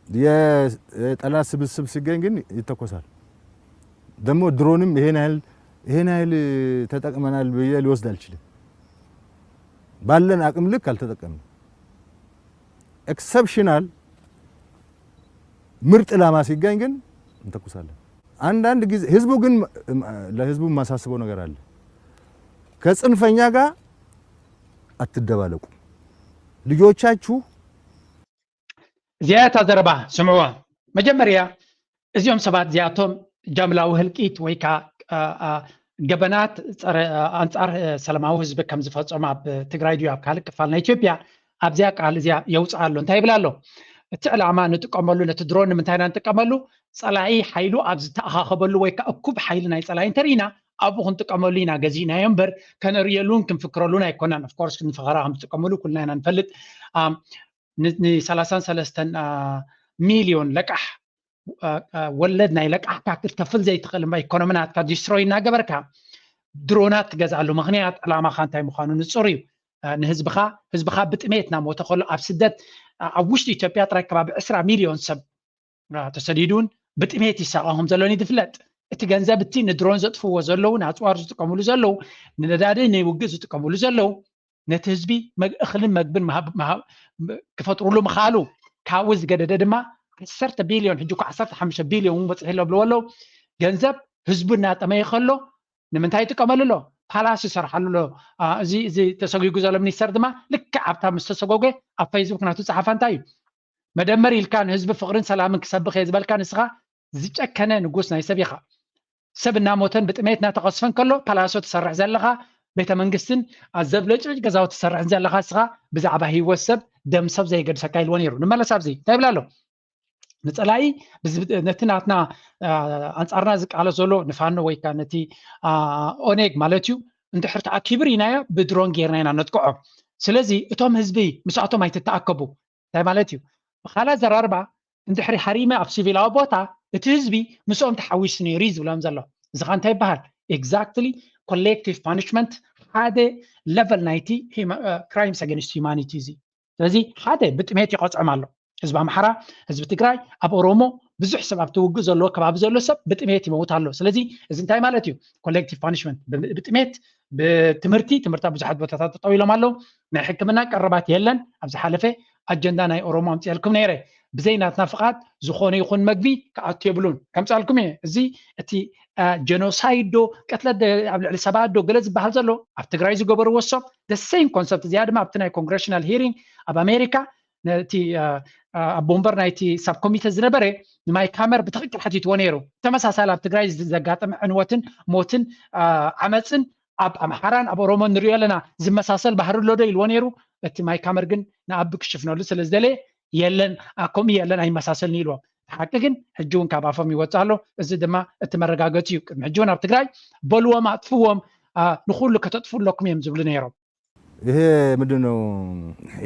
የጠላት ስብስብ ሲገኝ ግን ይተኮሳል። ደግሞ ድሮንም ይሄን ያህል ይሄን ያህል ተጠቅመናል ብዬ ሊወስድ አልችልም። ባለን አቅም ልክ አልተጠቀምንም። ኤክሰፕሽናል ምርጥ ላማ ሲገኝ ግን እንተኩሳለን። አንዳንድ ጊዜ ህዝቡ ግን ለህዝቡ የማሳስበው ነገር አለ። ከጽንፈኛ ጋር አትደባለቁ። ልጆቻችሁ እዚኣ እታ ዘረባ ስምዕዋ። መጀመርያ እዚኦም ሰባት እዚኣቶም ጃምላዊ ህልቂት ወይ ከዓ ገበናት ኣንፃር ሰላማዊ ህዝቢ ከም ዝፈፀሙ ኣብ ትግራይ ድዩ ኣብ ካልእ ክፋል ናይ ኢትዮጵያ ኣብዚኣ ቃል እዚኣ የውፅኣ ኣሎ። እንታይ ይብል ኣሎ? እቲ ዕላማ ንጥቀመሉ ነቲ ድሮን ንምንታይ ኢና ንጥቀመሉ? ፀላኢ ሓይሉ ኣብ ዝተኣኻኸበሉ ወይ ከዓ እኩብ ሓይሊ ናይ ፀላኢ እንተርኢና ኣብኡ ክንጥቀመሉ ኢና ገዚእናዮ እምበር ከነርእየሉን ክንፍክረሉን ኣይኮናን። ኦፍኮርስ ንፈኸራ ከም ዝጥቀመሉ ኩልና ኢና ንፈልጥ። ንሰላሳን ሰለስተን ሚልዮን ለቃሕ ወለድ ናይ ለቃሕካ ክትከፍል ዘይትኽእል እምበር ኢኮኖሚ ናትካ ዲስትሮይ እናገበርካ ድሮናት ትገዝኣሉ ምኽንያት ዕላማኻ እንታይ ምዃኑ ንፁር እዩ። ንህዝብኻ ህዝብኻ ብጥሜት እናሞተ ከሎ ኣብ ስደት ኣብ ውሽጢ ኢትዮጵያ ጥራይ ከባቢ ዕስራ ሚልዮን ሰብ ተሰዲዱን ብጥሜት ይሳቐ ከም ዘሎን ይፍለጥ። እቲ ገንዘብ እቲ ንድሮን ዘጥፍዎ ዘለዉ ንኣፅዋር ዝጥቀምሉ ዘለዉ ንነዳዲ ንውግእ ዝጥቀምሉ ዘለዉ ነቲ ህዝቢ እኽልን መግብን ክፈጥሩሉ ምኽኣሉ ካብኡ ዝገደደ ድማ ዓሰርተ ቢልዮን ሕጂ እኳ ዓሰርተ ሓሙሽተ ቢልዮን እውን በፂሑ ኣሎ ብልዎ ኣለዉ ገንዘብ ህዝቡ እናጠመየ ከሎ ንምንታይ ይጥቀመሉ ኣሎ? ፓላስ ይሰርሓሉ ኣሎ። እዚ እዚ ተሰጒጉ ዘሎ ሚኒስተር ድማ ልክዕ ኣብታ ምስ ተሰጎገ ኣብ ፌስቡክ ናቱ ፀሓፋ እንታይ እዩ መደመር ኢልካ ንህዝቢ ፍቕርን ሰላምን ክሰብኽ እየ ዝበልካ ንስኻ ዝጨከነ ንጉስ ናይ ሰብ ኢኻ። ሰብ እናሞተን ብጥሜት እናተቐስፈን ከሎ ፓላሶ ትሰርሕ ዘለኻ ቤተ መንግስትን ኣዘብለጭልጭ ገዛውቲ ትሰርሕን ዘለኻ ንስኻ ብዛዕባ ህይወት ሰብ ደም ሰብ ዘየገድሰካ ኢልዎ ነይሩ። ንመለስ ኣብዚ እንታይ ይብል ኣሎ? ንፀላኢ ነቲ ናትና ኣንፃርና ዝቃለስ ዘሎ ንፋኖ ወይ ከዓ ነቲ ኦኔግ ማለት እዩ እንድሕር ተኣኪቡ ርኢናዮ ብድሮን ጌርና ኢና ነጥቅዖ። ስለዚ እቶም ህዝቢ ምስኣቶም ኣይትተኣከቡ እንታይ ማለት እዩ? ብካልእ ኣዘራርባ እንድሕሪ ሃሪመ ኣብ ሲቪላዊ ቦታ እቲ ህዝቢ ምስኦም ተሓዊሱ ነይሩ እዩ ዝብሎም ዘሎ። እዚ ኸ እንታይ ይበሃል? ኤግዛክትሊ ኮሌክቲቭ ፓኒሽመንት ሓደ ለቨል ናይቲ ክራይምስ ኣገንስት ሂማኒቲ እዚ ስለዚ ሓደ ብጥሜት ይቐፅዖም ኣሎ ህዝቢ ኣምሓራ ህዝቢ ትግራይ ኣብ ኦሮሞ ብዙሕ ሰብ ኣብቲ ውግእ ዘለዎ ከባቢ ዘሎ ሰብ ብጥሜት ይመውት ኣሎ ስለዚ እዚ እንታይ ማለት እዩ ኮሌክቲቭ ፓኒሽመንት ብጥሜት ብትምህርቲ ትምህርቲ ኣብ ብዙሓት ቦታታት ጠጠው ኢሎም ኣለዉ ናይ ሕክምና ቀረባት የለን ኣብ ዝሓለፈ ኣጀንዳ ናይ ኦሮሞ ኣምፅኤልኩም ነይረ ብዘይ ናትና ፍቓድ ዝኾነ ይኹን መግቢ ክኣቱ የብሉን ከምፃልኩም እየ እዚ እቲ ጀኖሳይድ ዶ ቅትለት ኣብ ልዕሊ ሰባት ዶ ገለ ዝበሃል ዘሎ ኣብ ትግራይ ዝገበርዎ እሶም the same concept እዚኣ ድማ ኣብቲ ናይ congressional hearing ኣብ ኣሜሪካ ነቲ ኣቦ ወንበር ናይቲ ሳብ ኮሚተ ዝነበረ ንማይክ ሃመር ብትኽክል ሓቲትዎ ነይሩ ተመሳሳሊ ኣብ ትግራይ ዘጋጠመ ዕንወትን ሞትን ዓመፅን ኣብ ኣምሓራን ኣብ ኦሮሞን ንሪኦ ኣለና ዝመሳሰል ባህሪ ኣሎ ዶ ኢልዎ ነይሩ እቲ ማይክ ሃመር ግን ንኣቢ ክሽፍነሉ ስለ ዝደለየ የለን ከምኡ የለን ኣይመሳሰልን ኢልዎም ሓቂ ግን ሕጂ እውን ካብ ኣፎም ይወፅእ ኣሎ እዚ ድማ እቲ መረጋገፂ እዩ ቅድሚ ሕጂ እውን ኣብ ትግራይ በልዎም ኣጥፍዎም ንኩሉ ከተጥፉ ኣለኩም እዮም ዝብሉ ነይሮም ይሄ ምንድን ነው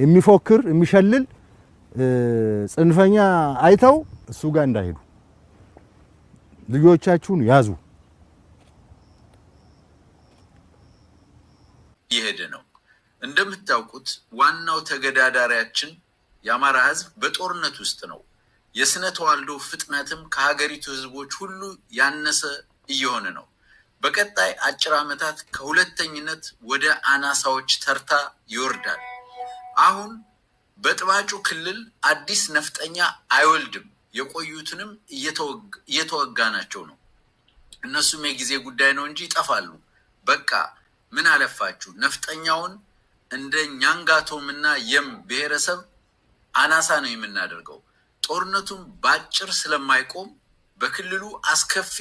የሚፎክር የሚሸልል ጽንፈኛ አይተው እሱ ጋር እንዳይሄዱ ልጆቻችሁን ያዙ። እየሄደ ነው። እንደምታውቁት ዋናው ተገዳዳሪያችን የአማራ ህዝብ በጦርነት ውስጥ ነው። የስነ ተዋልዶ ፍጥነትም ከሀገሪቱ ህዝቦች ሁሉ ያነሰ እየሆነ ነው። በቀጣይ አጭር ዓመታት ከሁለተኝነት ወደ አናሳዎች ተርታ ይወርዳል። አሁን በጥባጩ ክልል አዲስ ነፍጠኛ አይወልድም። የቆዩትንም እየተወጋናቸው ነው። እነሱም የጊዜ ጉዳይ ነው እንጂ ይጠፋሉ። በቃ ምን አለፋችሁ ነፍጠኛውን እንደ ኛንጋቶም እና የም ብሔረሰብ አናሳ ነው የምናደርገው። ጦርነቱም ባጭር ስለማይቆም በክልሉ አስከፊ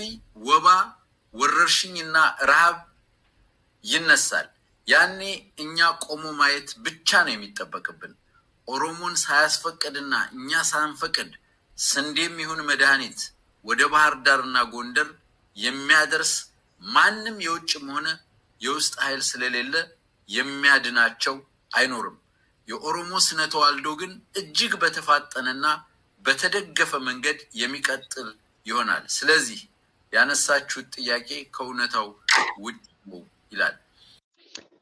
ወባ ወረርሽኝና ረሃብ ይነሳል። ያኔ እኛ ቆሞ ማየት ብቻ ነው የሚጠበቅብን። ኦሮሞን ሳያስፈቅድና እኛ ሳንፈቅድ ስንዴም ይሁን መድኃኒት ወደ ባህር ዳርና ጎንደር የሚያደርስ ማንም የውጭም ሆነ የውስጥ ኃይል ስለሌለ የሚያድናቸው አይኖርም። የኦሮሞ ስነ ተዋልዶ ግን እጅግ በተፋጠነና በተደገፈ መንገድ የሚቀጥል ይሆናል። ስለዚህ ያነሳችሁት ጥያቄ ከእውነታው ውጭ ነው ይላል።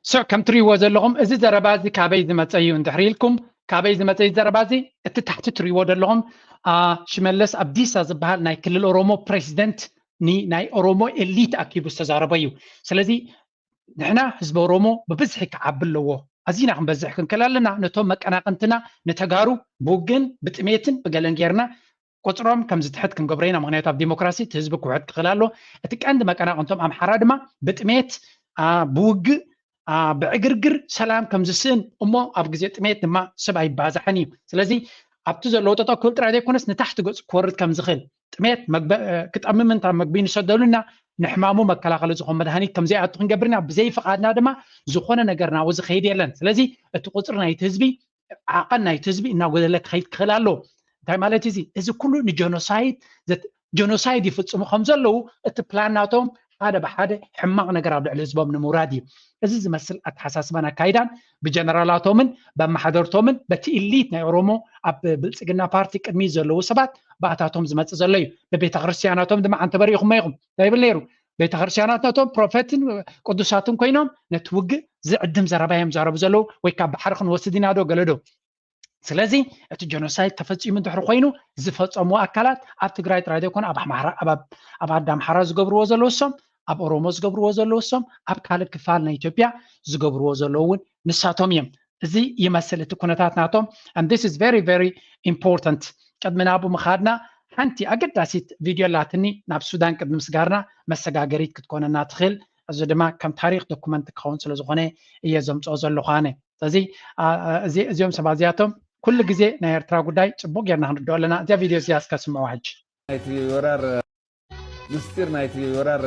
ስዕ ከም ትሪእዎ ዘለኹም እዚ ዘረባ እዚ ካበይ ዝመፀ እዩ እንድሕር ኢልኩም፣ ካበይ ዝመፀ እዩ ዘረባ እዚ? እቲ ታሕቲ ትሪእዎ ዘለኹም ሽመለስ ኣብዲሳ ዝበሃል ናይ ክልል ኦሮሞ ፕሬዚደንት ናይ ኦሮሞ ኤሊት ኣኪቡ ዝተዛረበ እዩ። ስለዚ ንሕና ህዝቢ ኦሮሞ ብብዝሒ ክዓቢ ኣለዎ። ኣዚና ክንበዝሕ ክንክእል ኣለና። ነቶም መቀናቅንትና ንተጋሩ ብውግእን ብጥሜትን ብገለን ጌርና ቁፅሮም ከም ዝትሕት ክንገብሮ ኢና። ምክንያቱ ኣብ ዲሞክራሲ እቲ ህዝቢ ክውሕድ ክኽእል ኣሎ። እቲ ቀንዲ መቀናቅንቶም ኣምሓራ ድማ ብጥሜት ብውግእ ብዕግርግር ሰላም ከም ዝስእን እሞ ኣብ ግዜ ጥሜት ድማ ሰብ ኣይባዛሕን እዩ። ስለዚ ኣብቲ ዘለዎ ጠጠው ክብል ጥራይ ዘይኮነስ ንታሕቲ ገፁ ክወርድ ከም ዝኽእል ጥሜት ክጠምም እንታ መግቢ ንሰደሉና ንሕማሙ መከላኸሊ ዝኾን መድሃኒት ከም ዘይኣቱ ክንገብርና ብዘይ ፍቓድና ድማ ዝኾነ ነገር ናብኡ ዝኸይድ የለን። ስለዚ እቲ ቁፅሪ ናይቲ ህዝቢ ዓቐን ናይቲ ህዝቢ እናጎደለ ክኸይድ ክኽእል ኣሎ። እንታይ ማለት እዚ? እዚ ኩሉ ንጀኖሳይድ ጀኖሳይድ ይፍፅሙ ከም ዘለዉ እቲ ፕላን ናቶም ሓደ ብሓደ ሕማቕ ነገር ኣብ ልዕሊ ህዝቦም ንምውራድ እዩ። እዚ ዝመስል ኣተሓሳስባን ኣካይዳን ብጀነራላቶምን ብኣመሓደርቶምን በቲ ኢሊት ናይ ኦሮሞ ኣብ ብልፅግና ፓርቲ ቅድሚ ዘለዉ ሰባት ብኣታቶም ዝመፅእ ዘሎ እዩ። ብቤተ ክርስቲያናቶም ድማ ዓንተበሪኢኹም ኢኹም እንታይ ይብል ነይሩ? ቤተ ክርስቲያናት ነቶም ፕሮፌትን ቅዱሳትን ኮይኖም ነቲ ውግእ ዝዕድም ዘረባ እዮም ዛረቡ ዘለዉ። ወይ ካብ ባሕሪ ክንወስድ ኢና ዶ ገለ ዶ? ስለዚ እቲ ጀኖሳይድ ተፈፂሙ እንድሕር ኮይኑ ዝፈፀሙ ኣካላት ኣብ ትግራይ ጥራይ ዘይኮነ ኣብ ኣምሓራ ኣብ ኣዲ ኣምሓራ ዝገብርዎ ዘለዉ እሶም ኣብ ኦሮሞ ዝገብርዎ ዘለዉ እሶም ኣብ ካልእ ክፋል ናይ ኢትዮጵያ ዝገብርዎ ዘለዉ እውን ንሳቶም እዮም። እዚ ይመስል እቲ ኩነታት ናቶም። And this is very very important። ቅድሚ ናብኡ ምኻድና ሓንቲ ኣገዳሲት ቪድዮ ኣላትኒ ናብ ሱዳን ቅድሚ ምስጋርና መሰጋገሪት ክትኮነና ትኽእል። እዚ ድማ ከም ታሪክ ዶኩመንት ክኸውን ስለዝኾነ እየ ዘምፅኦ ዘለኹ ኣነ። ስለዚ እዚኦም ሰባት እዚኣቶም ኩሉ ግዜ ናይ ኤርትራ ጉዳይ ፅቡቅ ጌርና ክንርድኦ ኣለና። እዚኣ ቪድዮ እዚኣ እስከ ስምዑዋ ሕጂ። ናይቲ ወራር ምስጢር ናይቲ ወራር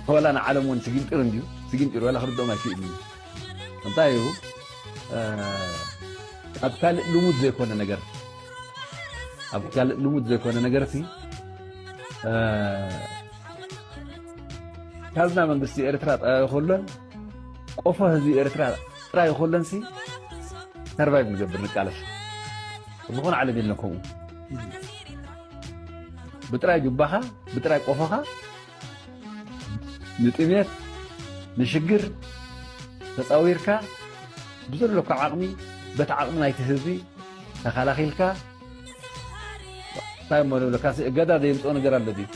ወላ ንዓለም እውን ስጊንጢር እንድዩ ስጊንጢር ወላ ክርድኦም ኣይክእልን እዩ። እንታይ እዩ ኣብ ካልእ ልሙድ ዘይኮነ ነገር ኣብ ካልእ ልሙድ ዘይኮነ ነገር እቲ ካዝና መንግስቲ ኤርትራ ጥራይ ኣይኮሎን ቆፎ ህዝቢ ኤርትራ ጥራይ ኣይኮሎን ሲ ሰርቫይቭ ንገብር ንቃለስ ዝኾነ ዓለም የለን ከምኡ ብጥራይ ጁባኻ ብጥራይ ቆፎኻ ንጥሜት ንሽግር ተፃዊርካ ብዘለካ ዓቕሚ በቲ ዓቕሚ ናይቲ ህዝቢ ተኸላኺልካ እንታይ እሞ ንብለካ እገዳ ዘየምፅኦ ነገር ኣሎ ድዩ?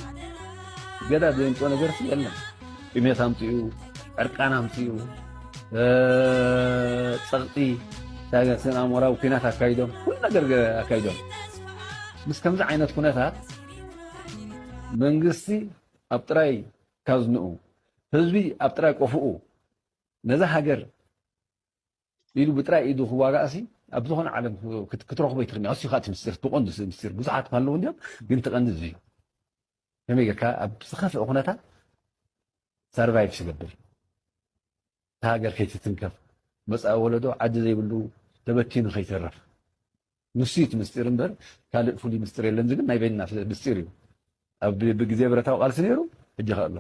እገዳ ዘየምፅኦ ነገር የለን። ጥሜት ኣምፅኡ፣ ዕርቃን ኣምፅኡ፣ ፀቕጢ፣ ስነ ኣእምራዊ ኩናት ኣካይዶም፣ ኩሉ ነገር ኣካይዶም። ምስ ከምዚ ዓይነት ኩነታት መንግስቲ ኣብ ጥራይ ካዝንኡ፣ ህዝቢ ኣብ ጥራይ ቆፍኡ ነዛ ሃገር ኢሉ ብጥራይ ኢዱ ክዋጋእሲ ኣብ ዝኾነ ዓለም ክትረኽቦ ይትኽእል። ኣስዩ ከዓ እቲ ምስጢር ብቆንዱ ምስጢር ብዙሓት ኣለዉ እንዲዮም፣ ግን እቲ ቀንዲ እዚ እዩ። ከመይ ጌርካ ኣብ ዝኸፍአ ኩነታት ሰርቫይቭ ትገብር፣ እታ ሃገር ከይትትንከፍ፣ መፃኢ ወለዶ ዓዲ ዘይብሉ ተበቲኑ ከይተርፍ ንሱ እቲ ምስጢር እምበር ካልእ ፍሉይ ምስጢር የለን። እዚ ግን ናይ በይንና ምስጢር እዩ። ኣብ ብግዜ ብረታዊ ቃልሲ ነይሩ፣ ሕጂ ከ ኣሎ።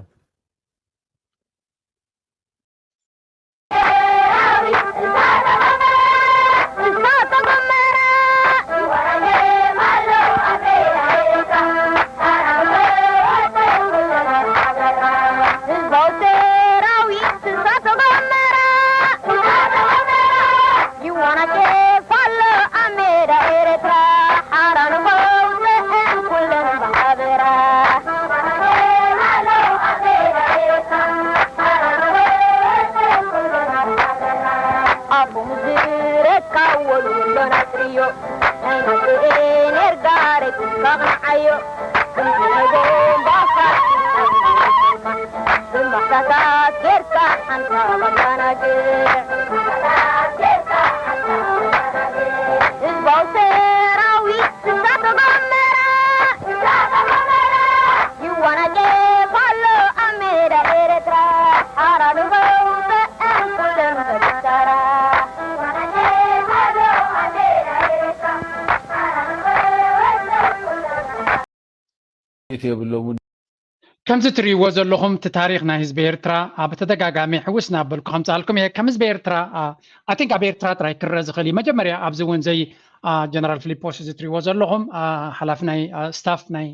የብሎምን። ከምዚ ትርእይዎ ዘለኹም እቲ ታሪኽ ናይ ህዝቢ ኤርትራ ኣብ ተደጋጋሚ ሕውስ እናበልኩ ከምፅኣልኩም እየ። ከም ህዝቢ ኤርትራ ኣይ ቲንክ ኣብ ኤርትራ ጥራይ ክረአ ዝኽእል እዩ። መጀመርያ ኣብዚ እውን ዘይ ጀነራል ፊሊፖስ እዚ ትርእይዎ ዘለኹም ሓላፊ ናይ ስታፍ ናይ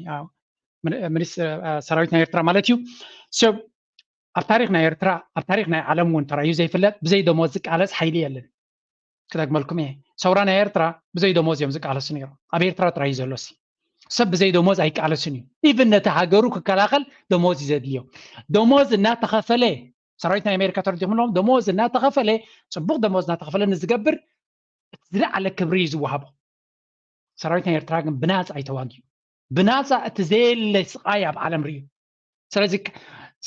ሚኒስትር ሰራዊት ናይ ኤርትራ ማለት እዩ። ኣብ ታሪኽ ናይ ኤርትራ ኣብ ታሪኽ ናይ ዓለም እውን ተራእዩ ዘይፍለጥ ብዘይ ደሞዝ ዝቃለስ ሓይሊ የለን። ክደግመልኩም እየ፣ ሰውራ ናይ ኤርትራ ብዘይ ደሞዝ እዮም ዝቃለሱ ነይሮም። ኣብ ኤርትራ ጥራይ እዩ ዘሎ ሲ ሰብ ብዘይ ደሞዝ ኣይቃለስን እዩ። ኢቭን ነቲ ሃገሩ ክከላኸል ደሞዝ እዩ ዘድልዮ። ደሞዝ እናተኸፈለ ሰራዊት ናይ ኣሜሪካ ተረዲኹም ኣለኹም። ደሞዝ እናተኸፈለ፣ ፅቡቕ ደሞዝ እናተኸፈለ ንዝገብር እቲ ዝለዓለ ክብሪ እዩ ዝወሃቦ። ሰራዊት ናይ ኤርትራ ግን ብናፃ እዩ ተዋጊኡ። ብናፃ እቲ ዘየለ ስቓይ ኣብ ዓለም ርእዩ። ስለዚ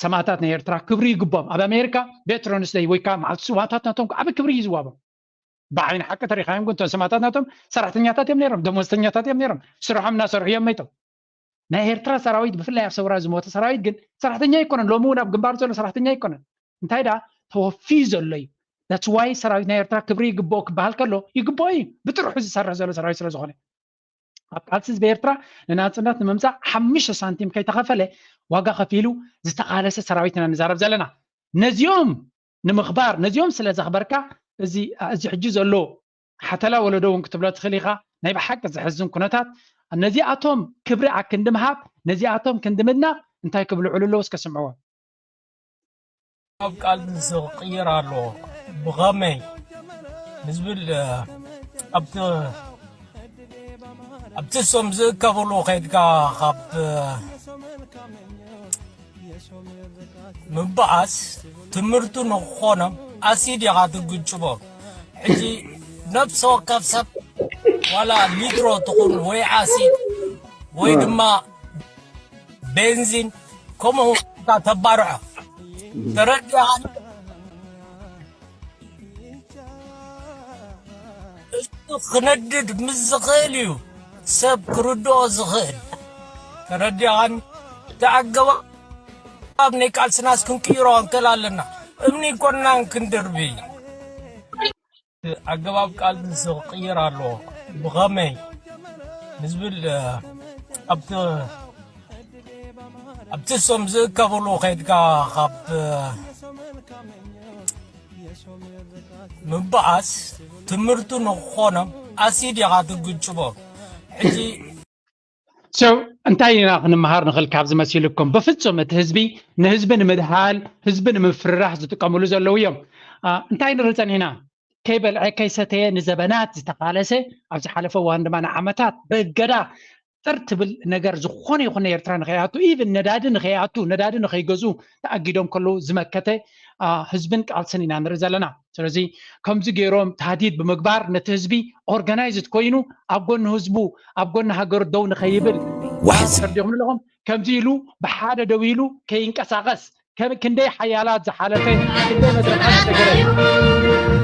ሰማእታት ናይ ኤርትራ ክብሪ ይግቦም። ኣብ ኣሜሪካ ቬትራንስ ደይ ወይ ከዓ መዓልቲ ሰማእታት ናቶም ዓቢ ክብሪ እዩ ዝዋቦም። ብዓይኒ ሓቂ ተሪኻዮም ግን እቶም ሰማእታት ናቶም ሰራሕተኛታት እዮም ነይሮም፣ ደሞዝተኛታት እዮም ነይሮም። ስርሖም እናሰርሑ እዮም መይቶም። ናይ ኤርትራ ሰራዊት ብፍላይ ኣብ ሰውራ ዝሞተ ሰራዊት ግን ሰራሕተኛ ኣይኮነን። ሎሚ እውን ኣብ ግንባር ዘሎ ሰራሕተኛ ኣይኮነን። እንታይ ደኣ ተወፊዩ ዘሎ እዩ። That's why ሰራዊት ናይ ኤርትራ ክብሪ ይግብኦ ክበሃል ከሎ ይግብኦ እዩ። ብጥርሑ ዝሰርሕ ዘሎ ሰራዊት ስለ ዝኾነ ኣብ ቃልሲ ህዝቢ ኤርትራ ንናጽነት ንምምጻእ ሓሙሽተ ሳንቲም ከይተኸፈለ ዋጋ ከፊሉ ዝተቓለሰ ሰራዊት ኢና ንዛረብ ዘለና። ነዚኦም ንምኽባር ነዚኦም ስለ ዘኽበርካ እዚ እዚ ሕጂ ዘሎ ሓተላ ወለዶ እውን ክትብሎ ትኽእል ኢኻ። ናይ ብሓቂ ዘሕዝን ኩነታት ነዚኣቶም ክብሪ ኣክንዲ ምሃብ ነዚኣቶም ክንዲ ምድናቕ እንታይ ክብሉ ዕሉ ኣለዎ እስከ ስምዕዎ። ኣብ ቃል ዝቕይር ኣሎ ብኸመይ ንዝብል ኣብቲ ኣብቲ እሶም ዝእከብሉ ከይድካ ካብ ምባኣስ ትምህርቱ ንክኾኖም ኣሲድ ኢኻ ትግጭቦ። ሕጂ ነብሲ ወከፍ ሰብ ዋላ ሊትሮ ትኹን ወይ ኣሲድ ወይ ድማ ቤንዚን ከምኡ ተባርዖ ተረዲኻ ክነድድ ምስ ዝኽእል እዩ ሰብ ክርድኦ ዝኽእል። ተረዲኻኒ? እቲ ኣገባብ ናይ ቃልስናስ ክንቅይሮ ንክእል ኣለና። እምኒ ኮናን ክንድርቢ ኣገባብ ቃልሲ ክቕይር ኣለዎ። ብኸመይ ንዝብል ኣብቲ ኣብቲ እሶም ዝእከብሉ ከይድካ ካብ ምባኣስ ትምህርቱ ንክኾኖም ኣሲድ ኢኻ ትግጭቦ። ሕጂ So እንታይ ኢና ክንመሃር ንኽእል ካብዚ መሲልኩም? ብፍጹም እቲ ህዝቢ ንህዝቢ ንምድሃል ህዝቢ ንምፍርራሕ ዝጥቀምሉ ዘለዉ እዮም። እንታይ ንርኢ ጸኒሕና? ከይበልዐ ከይሰተየ ንዘበናት ዝተቓለሰ ኣብ ዝሓለፈ እዋን ድማ ንዓመታት ብእገዳ ጥር ትብል ነገር ዝኾነ ይኹን ናይ ኤርትራ ንኸይኣቱ ኢቭን ነዳዲ ንኸይኣቱ ነዳዲ ንኸይገዝኡ ተኣጊዶም ከለዉ ዝመከተ ህዝብን ቃልስን ኢና ንርኢ ዘለና። ስለዚ ከምዚ ገይሮም ታህዲድ ብምግባር ነቲ ህዝቢ ኦርጋናይዝድ ኮይኑ ኣብ ጎኒ ህዝቡ ኣብ ጎኒ ሃገሩ ደው ንኸይብል ተርዲኹም ኣለኹም። ከምዚ ኢሉ ብሓደ ደው ኢሉ ከይንቀሳቐስ ከም ክንደይ ሓያላት ዝሓለፈ ክንደይ መድረኻት ተገረ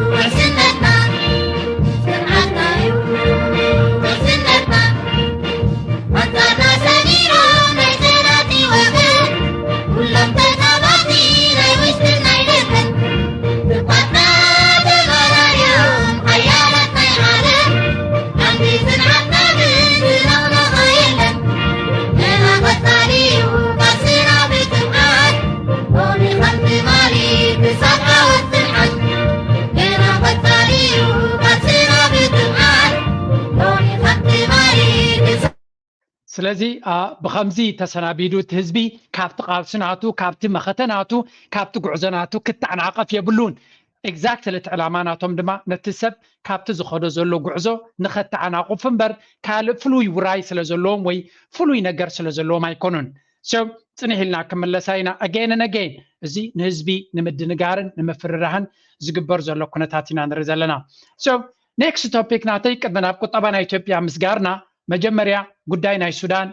ስለዚ ብኸምዚ ተሰናቢዱ እቲ ህዝቢ ካብቲ ቃልሲ ናቱ ካብቲ መኸተ ናቱ ካብቲ ጉዕዞ ናቱ ክተዓናቐፍ የብሉን። ኤግዛክትሊ እቲ ዕላማ ናቶም ድማ ነቲ ሰብ ካብቲ ዝኸዶ ዘሎ ጉዕዞ ንኸተዓናቕፉ እምበር ካልእ ፍሉይ ውራይ ስለ ዘለዎም ወይ ፍሉይ ነገር ስለ ዘለዎም ኣይኮኑን። So ፅንሕ ኢልና ክምለሳ ኢና again and again። እዚ ንህዝቢ ንምድንጋርን ንምፍርራህን ዝግበር ዘሎ ኩነታት ኢና ንርኢ ዘለና። So next topic ናተይ ቅድሚ ናብ ቁጠባ ናይ ኢትዮጵያ ምስጋርና መጀመርያ ጉዳይ ናይ ሱዳን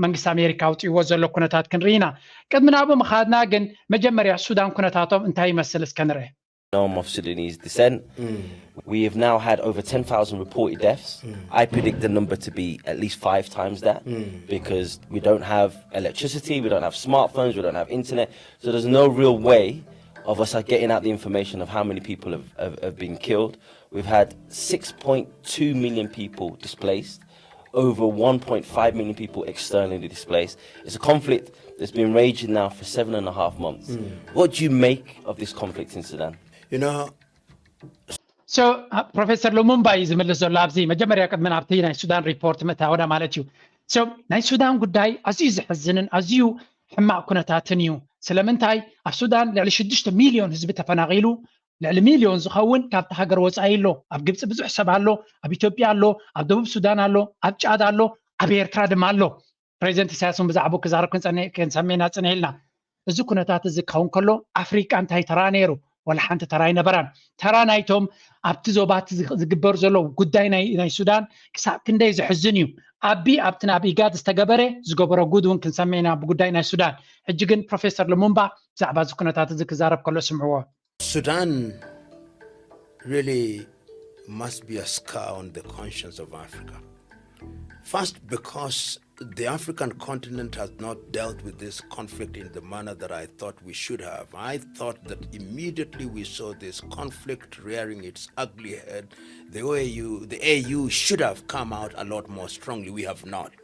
መንግስቲ ኣሜሪካ ኣውፅእዎ ዘሎ ኩነታት ክንርኢ ኢና። ቅድሚ ናብኡ ምኻድና ግን መጀመርያ ሱዳን ኩነታቶም እንታይ ይመስል እስከ ንርአ። Norm of Sudanese descent. We have now had over ten thousand reported deaths. I predict the number to be at least five times that because we don't have electricity, we don't have smartphones, we don't have internet. So there's no real way of us getting out the information of how many people have, have, have been killed. We've had six point two million people displaced. Over one point five million people externally displaced. It's a conflict that's been raging now for seven and a half months. What do you make of this conflict in Sudan? You know, So ፕሮፌሰር ሉሙምባ እዩ ዝምልስ ዘሎ ኣብዚ መጀመርያ ቅድሚ ናብቲ ናይ ሱዳን ሪፖርት ምእታወና ማለት እዩ። So ናይ ሱዳን ጉዳይ ኣዝዩ ዘሕዝንን ኣዝዩ ሕማቕ ኩነታትን እዩ። ስለምንታይ ኣብ ሱዳን ልዕሊ ሽዱሽተ ሚልዮን ህዝቢ ተፈናቒሉ፣ ልዕሊ ሚልዮን ዝኸውን ካብቲ ሃገር ወፃኢ ኣሎ። ኣብ ግብፂ ብዙሕ ሰብ ኣሎ፣ ኣብ ኢትዮጵያ ኣሎ፣ ኣብ ደቡብ ሱዳን ኣሎ፣ ኣብ ጫድ ኣሎ፣ ኣብ ኤርትራ ድማ ኣሎ። ፕሬዚደንት ኢሳያስ እውን ብዛዕባኡ ክዛረብ ክንፀንሕ ክንሰምዕ ኢና ፅንሕ ኢልና። እዚ ኩነታት እዚ ክኸውን ከሎ ኣፍሪቃ እንታይ ተራ ነይሩ? ወላ ሓንቲ ተራ ኣይነበራን። ተራ ናይቶም ኣብቲ ዞባ እቲ ዝግ- ዝግበር ዘሎ ጉዳይ ናይ ናይ ሱዳን ክሳብ ክንደይ ዘሕዝን እዩ። ኣቢ ኣብቲ ናብ ኢጋድ ዝተገበረ ዝገበሮ ጉድ እውን ክንሰምዕ ኢና ብጉዳይ ናይ ሱዳን። ሕጂ ግን ፕሮፌሰር ልሙምባ ብዛዕባ እዚ ኩነታት እዚ ክዛረብ ከሎ ስምዕዎ። Sudan really must be a scar on the conscience of Africa. First, because the African continent has not dealt with this conflict in the manner that I thought we should have. I thought that immediately we saw this conflict rearing its ugly head, the A U, the A U should have come out a lot more strongly. We have not.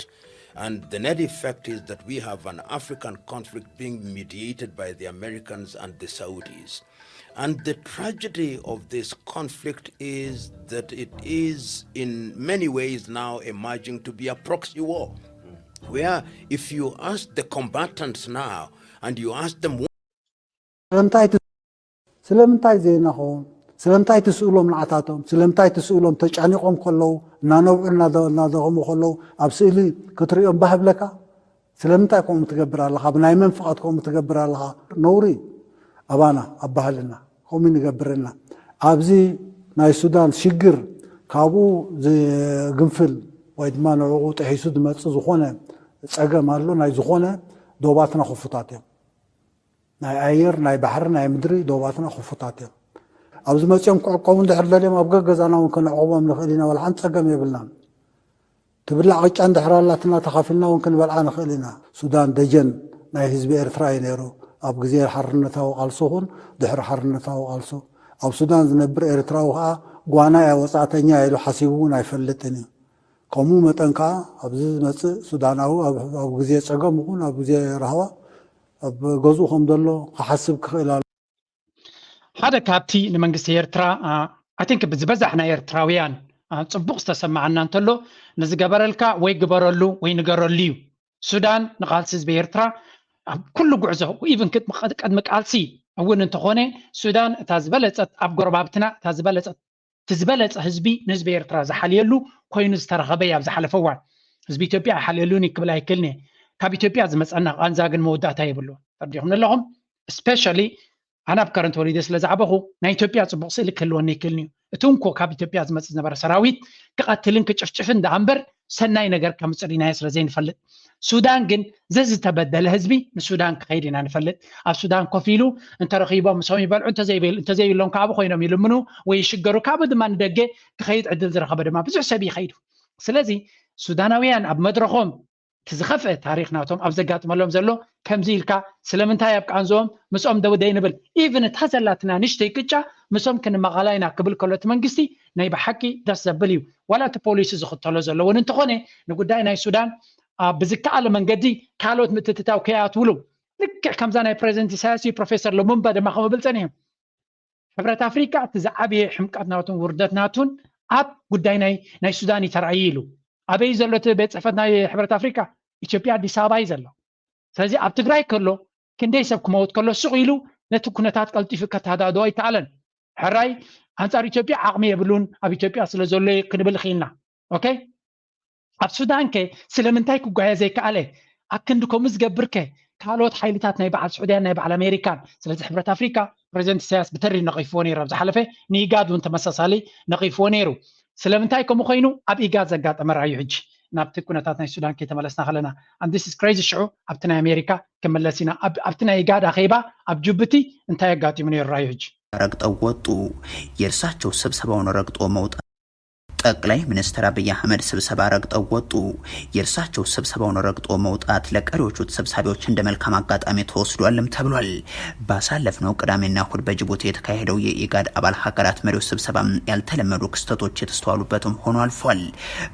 And the net effect is that we have an African conflict being mediated by the Americans and the Saudis. And the tragedy of this conflict is that it is, in many ways, now emerging to be a proxy war. Where, if you ask the combatants now and you ask them, ስለምንታይ እቲ ስለምንታይ ዘይናኸዎም ስለምንታይ ትስእሎም ንዓታቶም ስለምንታይ ትስእሎም ተጫኒቆም ከለዉ እናነብዑ እናደ- እናደኸሙ ከለዉ ኣብ ስእሊ ክትሪኦም ባህብለካ ስለምንታይ ከምኡ ትገብር ኣለኻ ብናይ መን ፍቓድ ከምኡ ትገብር ኣለኻ ነውሪ እዩ ኣባና ኣብ ባህልና ከምኡ ንገብር ኢና ኣብዚ ናይ ሱዳን ሽግር ካብኡ ዝግንፍል ወይ ድማ ንዕኡ ጥሒሱ ዝመፅእ ዝኾነ ፀገም ኣሎ ናይ ዝኾነ ዶባትና ክፉታት እዮም ናይ ኣየር ናይ ባሕሪ ናይ ምድሪ ዶባትና ክፉታት እዮም ኣብዚ መፅኦም ክዕቆቡ እንድሕር ደልዮም ኣብ ገገዛና እውን ክንዕቆቦም ንኽእል ኢና ወላ ሓንቲ ፀገም የብልናን ትብላዕ ቅጫ እንድሕር ኣላትና ተኻፊልና እውን ክንበልዓ ንኽእል ኢና ሱዳን ደጀን ናይ ህዝቢ ኤርትራ እዩ ነይሩ ኣብ ግዜ ሓርነታዊ ቃልሶ ኹን ድሕሪ ሓርነታዊ ቃልሶ ኣብ ሱዳን ዝነብር ኤርትራዊ ከዓ ጓና እያ ወፃእተኛ ኢሉ ሓሲቡ እውን ኣይፈልጥን እዩ ከምኡ መጠን ከዓ ኣብዚ ዝመፅእ ሱዳናዊ ኣብ ኣብ ግዜ ፀገም ይኹን ኣብ ግዜ ራህዋ ኣብ ገዝኡ ከም ዘሎ ክሓስብ ክኽእል ኣሎ ሓደ ካብቲ ንመንግስቲ ኤርትራ ኣይ ቲንክ ብዝበዛሕ ናይ ኤርትራውያን አ፣ ፅቡቅ ዝተሰማዓና እንተሎ ንዝገበረልካ ወይ ግበረሉ ወይ ንገረሉ እዩ ሱዳን ንቃልሲ ህዝቢ ኤርትራ ኣብ ኩሉ ጉዕዞ ኢቭን ቅድሚ ቃልሲ እውን እንተኾነ ሱዳን እታ ዝበለፀት ኣብ ጎረባብትና እታ ዝበለፀት እቲ ዝበለፀ ህዝቢ ንህዝቢ ኤርትራ ዝሓልየሉ ኮይኑ ዝተረኸበ እዩ ኣብ ዝሓለፈ እዋን ህዝቢ ኢትዮጵያ ኣይሓልየሉን እዩ ክብል ኣይክእልን እየ ካብ ኢትዮጵያ ዝመፀና ቃንዛ ግን መወዳእታ የብሉ ፈርዲኹም ኣለኹም ስፔሻሊ ኣነ ኣብ ከረንት ወሊደ ስለ ዝዓበኹ ናይ ኢትዮጵያ ፅቡቅ ስእሊ ክህልወኒ ይክእልን እዩ እቲ እንኮ ካብ ኢትዮጵያ ዝመፅእ ዝነበረ ሰራዊት ክቐትልን ክጭፍጭፍን ደኣ እምበር ሰናይ ነገር ከምፅእ ርኢናዮ ስለ ዘይንፈልጥ ሱዳን ግን ዘዝተበደለ ህዝቢ ንሱዳን ክኸይድ ኢና ንፈልጥ ኣብ ሱዳን ኮፍ ኢሉ እንተረኺቦም ምሶም ይበልዑ እንተዘይብሎም ካብኡ ኮይኖም ይልምኑ ወይ ይሽገሩ ካብኡ ድማ ንደገ ክኸይድ ዕድል ዝረኸበ ድማ ብዙሕ ሰብ ይኸይዱ ስለዚ ሱዳናውያን ኣብ መድረኾም እቲ ዝኸፍአ ታሪኽ ናቶም ኣብ ዘጋጥመሎም ዘሎ ከምዚ ኢልካ ስለምንታይ ኣብ ቃንዝኦም ምስኦም ደው ደይንብል ኢቭን እታ ዘላትና ንሽተይ ቅጫ ምስኦም ክንመቓላ ኢና ክብል ከሎ እቲ መንግስቲ ናይ ብሓቂ ደስ ዘብል እዩ ዋላ እቲ ፖሊሲ ዝኽተሎ ዘለውን እንተኾነ ንጉዳይ ናይ ሱዳን ብዝከኣለ መንገዲ ካልኦት ምትትታው ከይኣትውሉ ልክዕ ከምዛ ናይ ፕሬዚደንት ኢሳያስ ፕሮፌሰር ሉሙምባ ድማ ከምኡ ብል ፀኒሑ ሕብረት ኣፍሪቃ እቲ ዝዓበየ ሕምቀት ናቱን ውርደት ናቱን ኣብ ጉዳይ ናይ ናይ ሱዳን እዩ ተራእዩ ኢሉ ኣበይ ዘሎ እቲ ቤት ፅሕፈት ናይ ሕብረት ኣፍሪቃ ኢትዮጵያ ኣዲስ ኣበባ እዩ ዘሎ ስለዚ ኣብ ትግራይ ከሎ ክንደይ ሰብ ክመውት ከሎ ሱቕ ኢሉ ነቲ ኩነታት ቀልጢፉ ከተሃዳዶ ኣይከኣለን ሕራይ ኣንፃር ኢትዮጵያ ዓቕሚ የብሉን ኣብ ኢትዮጵያ ስለ ዘሎ ክንብል ክኢልና ኦኬ ኣብ ሱዳን ከ ስለምንታይ ክጓየ ዘይከኣለ ኣብ ክንዲ ከምኡ ዝገብር ከ ካልኦት ሓይልታት ናይ በዓል ስዑድያን ናይ በዓል ኣሜሪካን ስለዚ ሕብረት ኣፍሪካ ፕሬዚደንት ኢሳያስ ብተሪር ነቒፍዎ ነይሩ ኣብ ዝሓለፈ ንኢጋድ እውን ተመሳሳሊ ነቒፍዎ ነይሩ ስለምንታይ ከምኡ ኮይኑ ኣብ ኢጋድ ዘጋጠመ ራእዩ ሕጂ ናብቲ ኩነታት ናይ ሱዳን ከይተመለስና ከለና ኣንዲስ ክሬዚ ሽዑ ኣብቲ ናይ ኣሜሪካ ክመለስ ኢና ኣብቲ ናይ ኢጋድ ኣኼባ ኣብ ጅቡቲ እንታይ ኣጋጢሙ ነይሩ ራእዩ ሕጂ ረግጠው ወጡ። የእርሳቸው ስብሰባውን ረግጦ መውጣት ጠቅላይ ሚኒስትር አብይ አህመድ ስብሰባ ረግጠው ወጡ። የእርሳቸው ስብሰባውን ረግጦ መውጣት ለቀሪዎቹ ተሰብሳቢዎች እንደ መልካም አጋጣሚ ተወስዷልም ተብሏል። ባሳለፍነው ቅዳሜና እሁድ በጅቡቲ የተካሄደው የኢጋድ አባል ሀገራት መሪዎች ስብሰባ ያልተለመዱ ክስተቶች የተስተዋሉበትም ሆኖ አልፏል።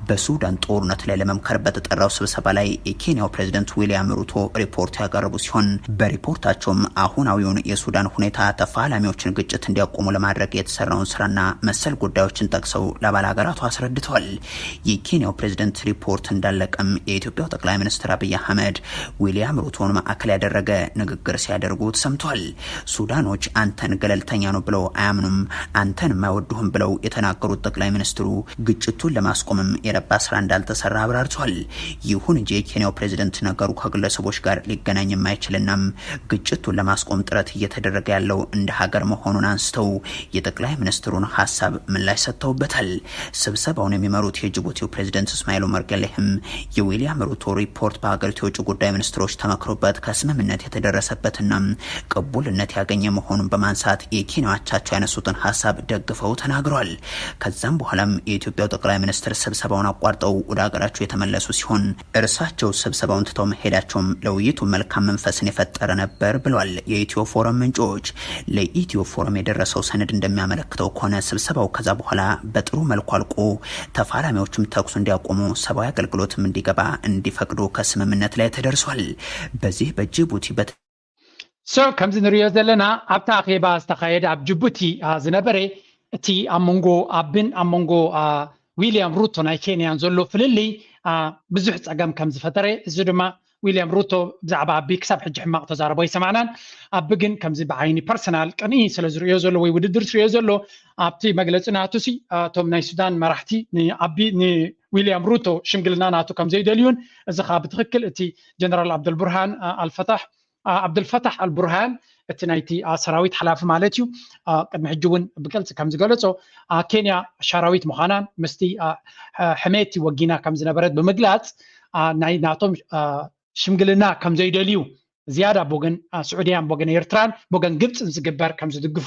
በሱዳን ጦርነት ላይ ለመምከር በተጠራው ስብሰባ ላይ የኬንያው ፕሬዝደንት ዊልያም ሩቶ ሪፖርት ያቀረቡ ሲሆን በሪፖርታቸውም አሁናዊውን የሱዳን ሁኔታ፣ ተፋላሚዎችን ግጭት እንዲያቆሙ ለማድረግ የተሰራውን ስራና መሰል ጉዳዮችን ጠቅሰው ለአባል ሀገራቱ አስረድተዋል። የኬንያው ፕሬዝደንት ሪፖርት እንዳለቀም የኢትዮጵያው ጠቅላይ ሚኒስትር አብይ አህመድ ዊልያም ሩቶን ማዕከል ያደረገ ንግግር ሲያደርጉ ተሰምቷል። ሱዳኖች አንተን ገለልተኛ ነው ብለው አያምኑም፣ አንተን የማይወዱህም ብለው የተናገሩት ጠቅላይ ሚኒስትሩ ግጭቱን ለማስቆምም የረባ ስራ እንዳልተሰራ አብራርቷል። ይሁን እንጂ የኬንያው ፕሬዝደንት ነገሩ ከግለሰቦች ጋር ሊገናኝ የማይችልናም ግጭቱን ለማስቆም ጥረት እየተደረገ ያለው እንደ ሀገር መሆኑን አንስተው የጠቅላይ ሚኒስትሩን ሀሳብ ምላሽ ሰጥተውበታል። ስብሰባውን የሚመሩት የጅቡቲው ፕሬዝደንት እስማኤል ኦመር ገሌህም የዊልያም ሩቶ ሪፖርት በሀገሪቱ የውጭ ጉዳይ ሚኒስትሮች ተመክሮበት ከስምምነት የተደረሰበትና ቅቡልነት ያገኘ መሆኑን በማንሳት የኬንያ አቻቸው ያነሱትን ሀሳብ ደግፈው ተናግረዋል። ከዛም በኋላም የኢትዮጵያው ጠቅላይ ሚኒስትር ስብሰባውን አቋርጠው ወደ ሀገራቸው የተመለሱ ሲሆን እርሳቸው ስብሰባውን ትተው መሄዳቸውም ለውይይቱ መልካም መንፈስን የፈጠረ ነበር ብለዋል የኢትዮ ፎረም ምንጮች። ለኢትዮ ፎረም የደረሰው ሰነድ እንደሚያመለክተው ከሆነ ስብሰባው ከዛ በኋላ በጥሩ መልኩ አልቆ ተፋላሚዎችም ተኩስ እንዲያቆሙ ሰብአዊ አገልግሎትም እንዲገባ እንዲፈቅዱ ከስምምነት ላይ ተደርሷል። በዚህ በጅቡቲ በት so ከምዚ ንሪኦ ዘለና ኣብቲ ኣኼባ ዝተኻየደ ኣብ ጅቡቲ ዝነበረ እቲ ኣብ መንጎ ኣብን ኣብ መንጎ ዊልያም ሩቶ ናይ ኬንያን ዘሎ ፍልልይ ብዙሕ ፀገም ከም ዝፈጠረ፣ እዚ ድማ ዊልያም ሩቶ ብዛዕባ ኣቢ ክሳብ ሕጂ ሕማቕ ተዛረቦ ኣይሰማዕናን። ኣቢ ግን ከምዚ ብዓይኒ ፐርሰናል ቅንኢ ስለ ዝርእዮ ዘሎ ወይ ውድድር ዝርእዮ ዘሎ ኣብቲ መግለፂ ናቱ ሲ እቶም ናይ ሱዳን መራሕቲ ንኣቢ ንዊልያም ሩቶ ሽምግልና ናቱ ከም ዘይደልዩን እዚ ከዓ ብትክክል እቲ ጀነራል ኣብደልቡርሃን ኣልፈታሕ ኣብደልፈታሕ ኣልቡርሃን እቲ ናይቲ ሰራዊት ሓላፊ ማለት እዩ ቅድሚ ሕጂ እውን ብግልፂ ከም ዝገለፆ ኬንያ ሻራዊት ምዃናን ምስቲ ሕሜቲ ወጊና ከም ዝነበረት ብምግላፅ ናይ ናቶም ሽምግልና ከም ዘይደልዩ ዝያዳ ብወገን ስዑድያን ብወገን ኤርትራን ብወገን ግብፅን ዝግበር ከም ዝድግፉ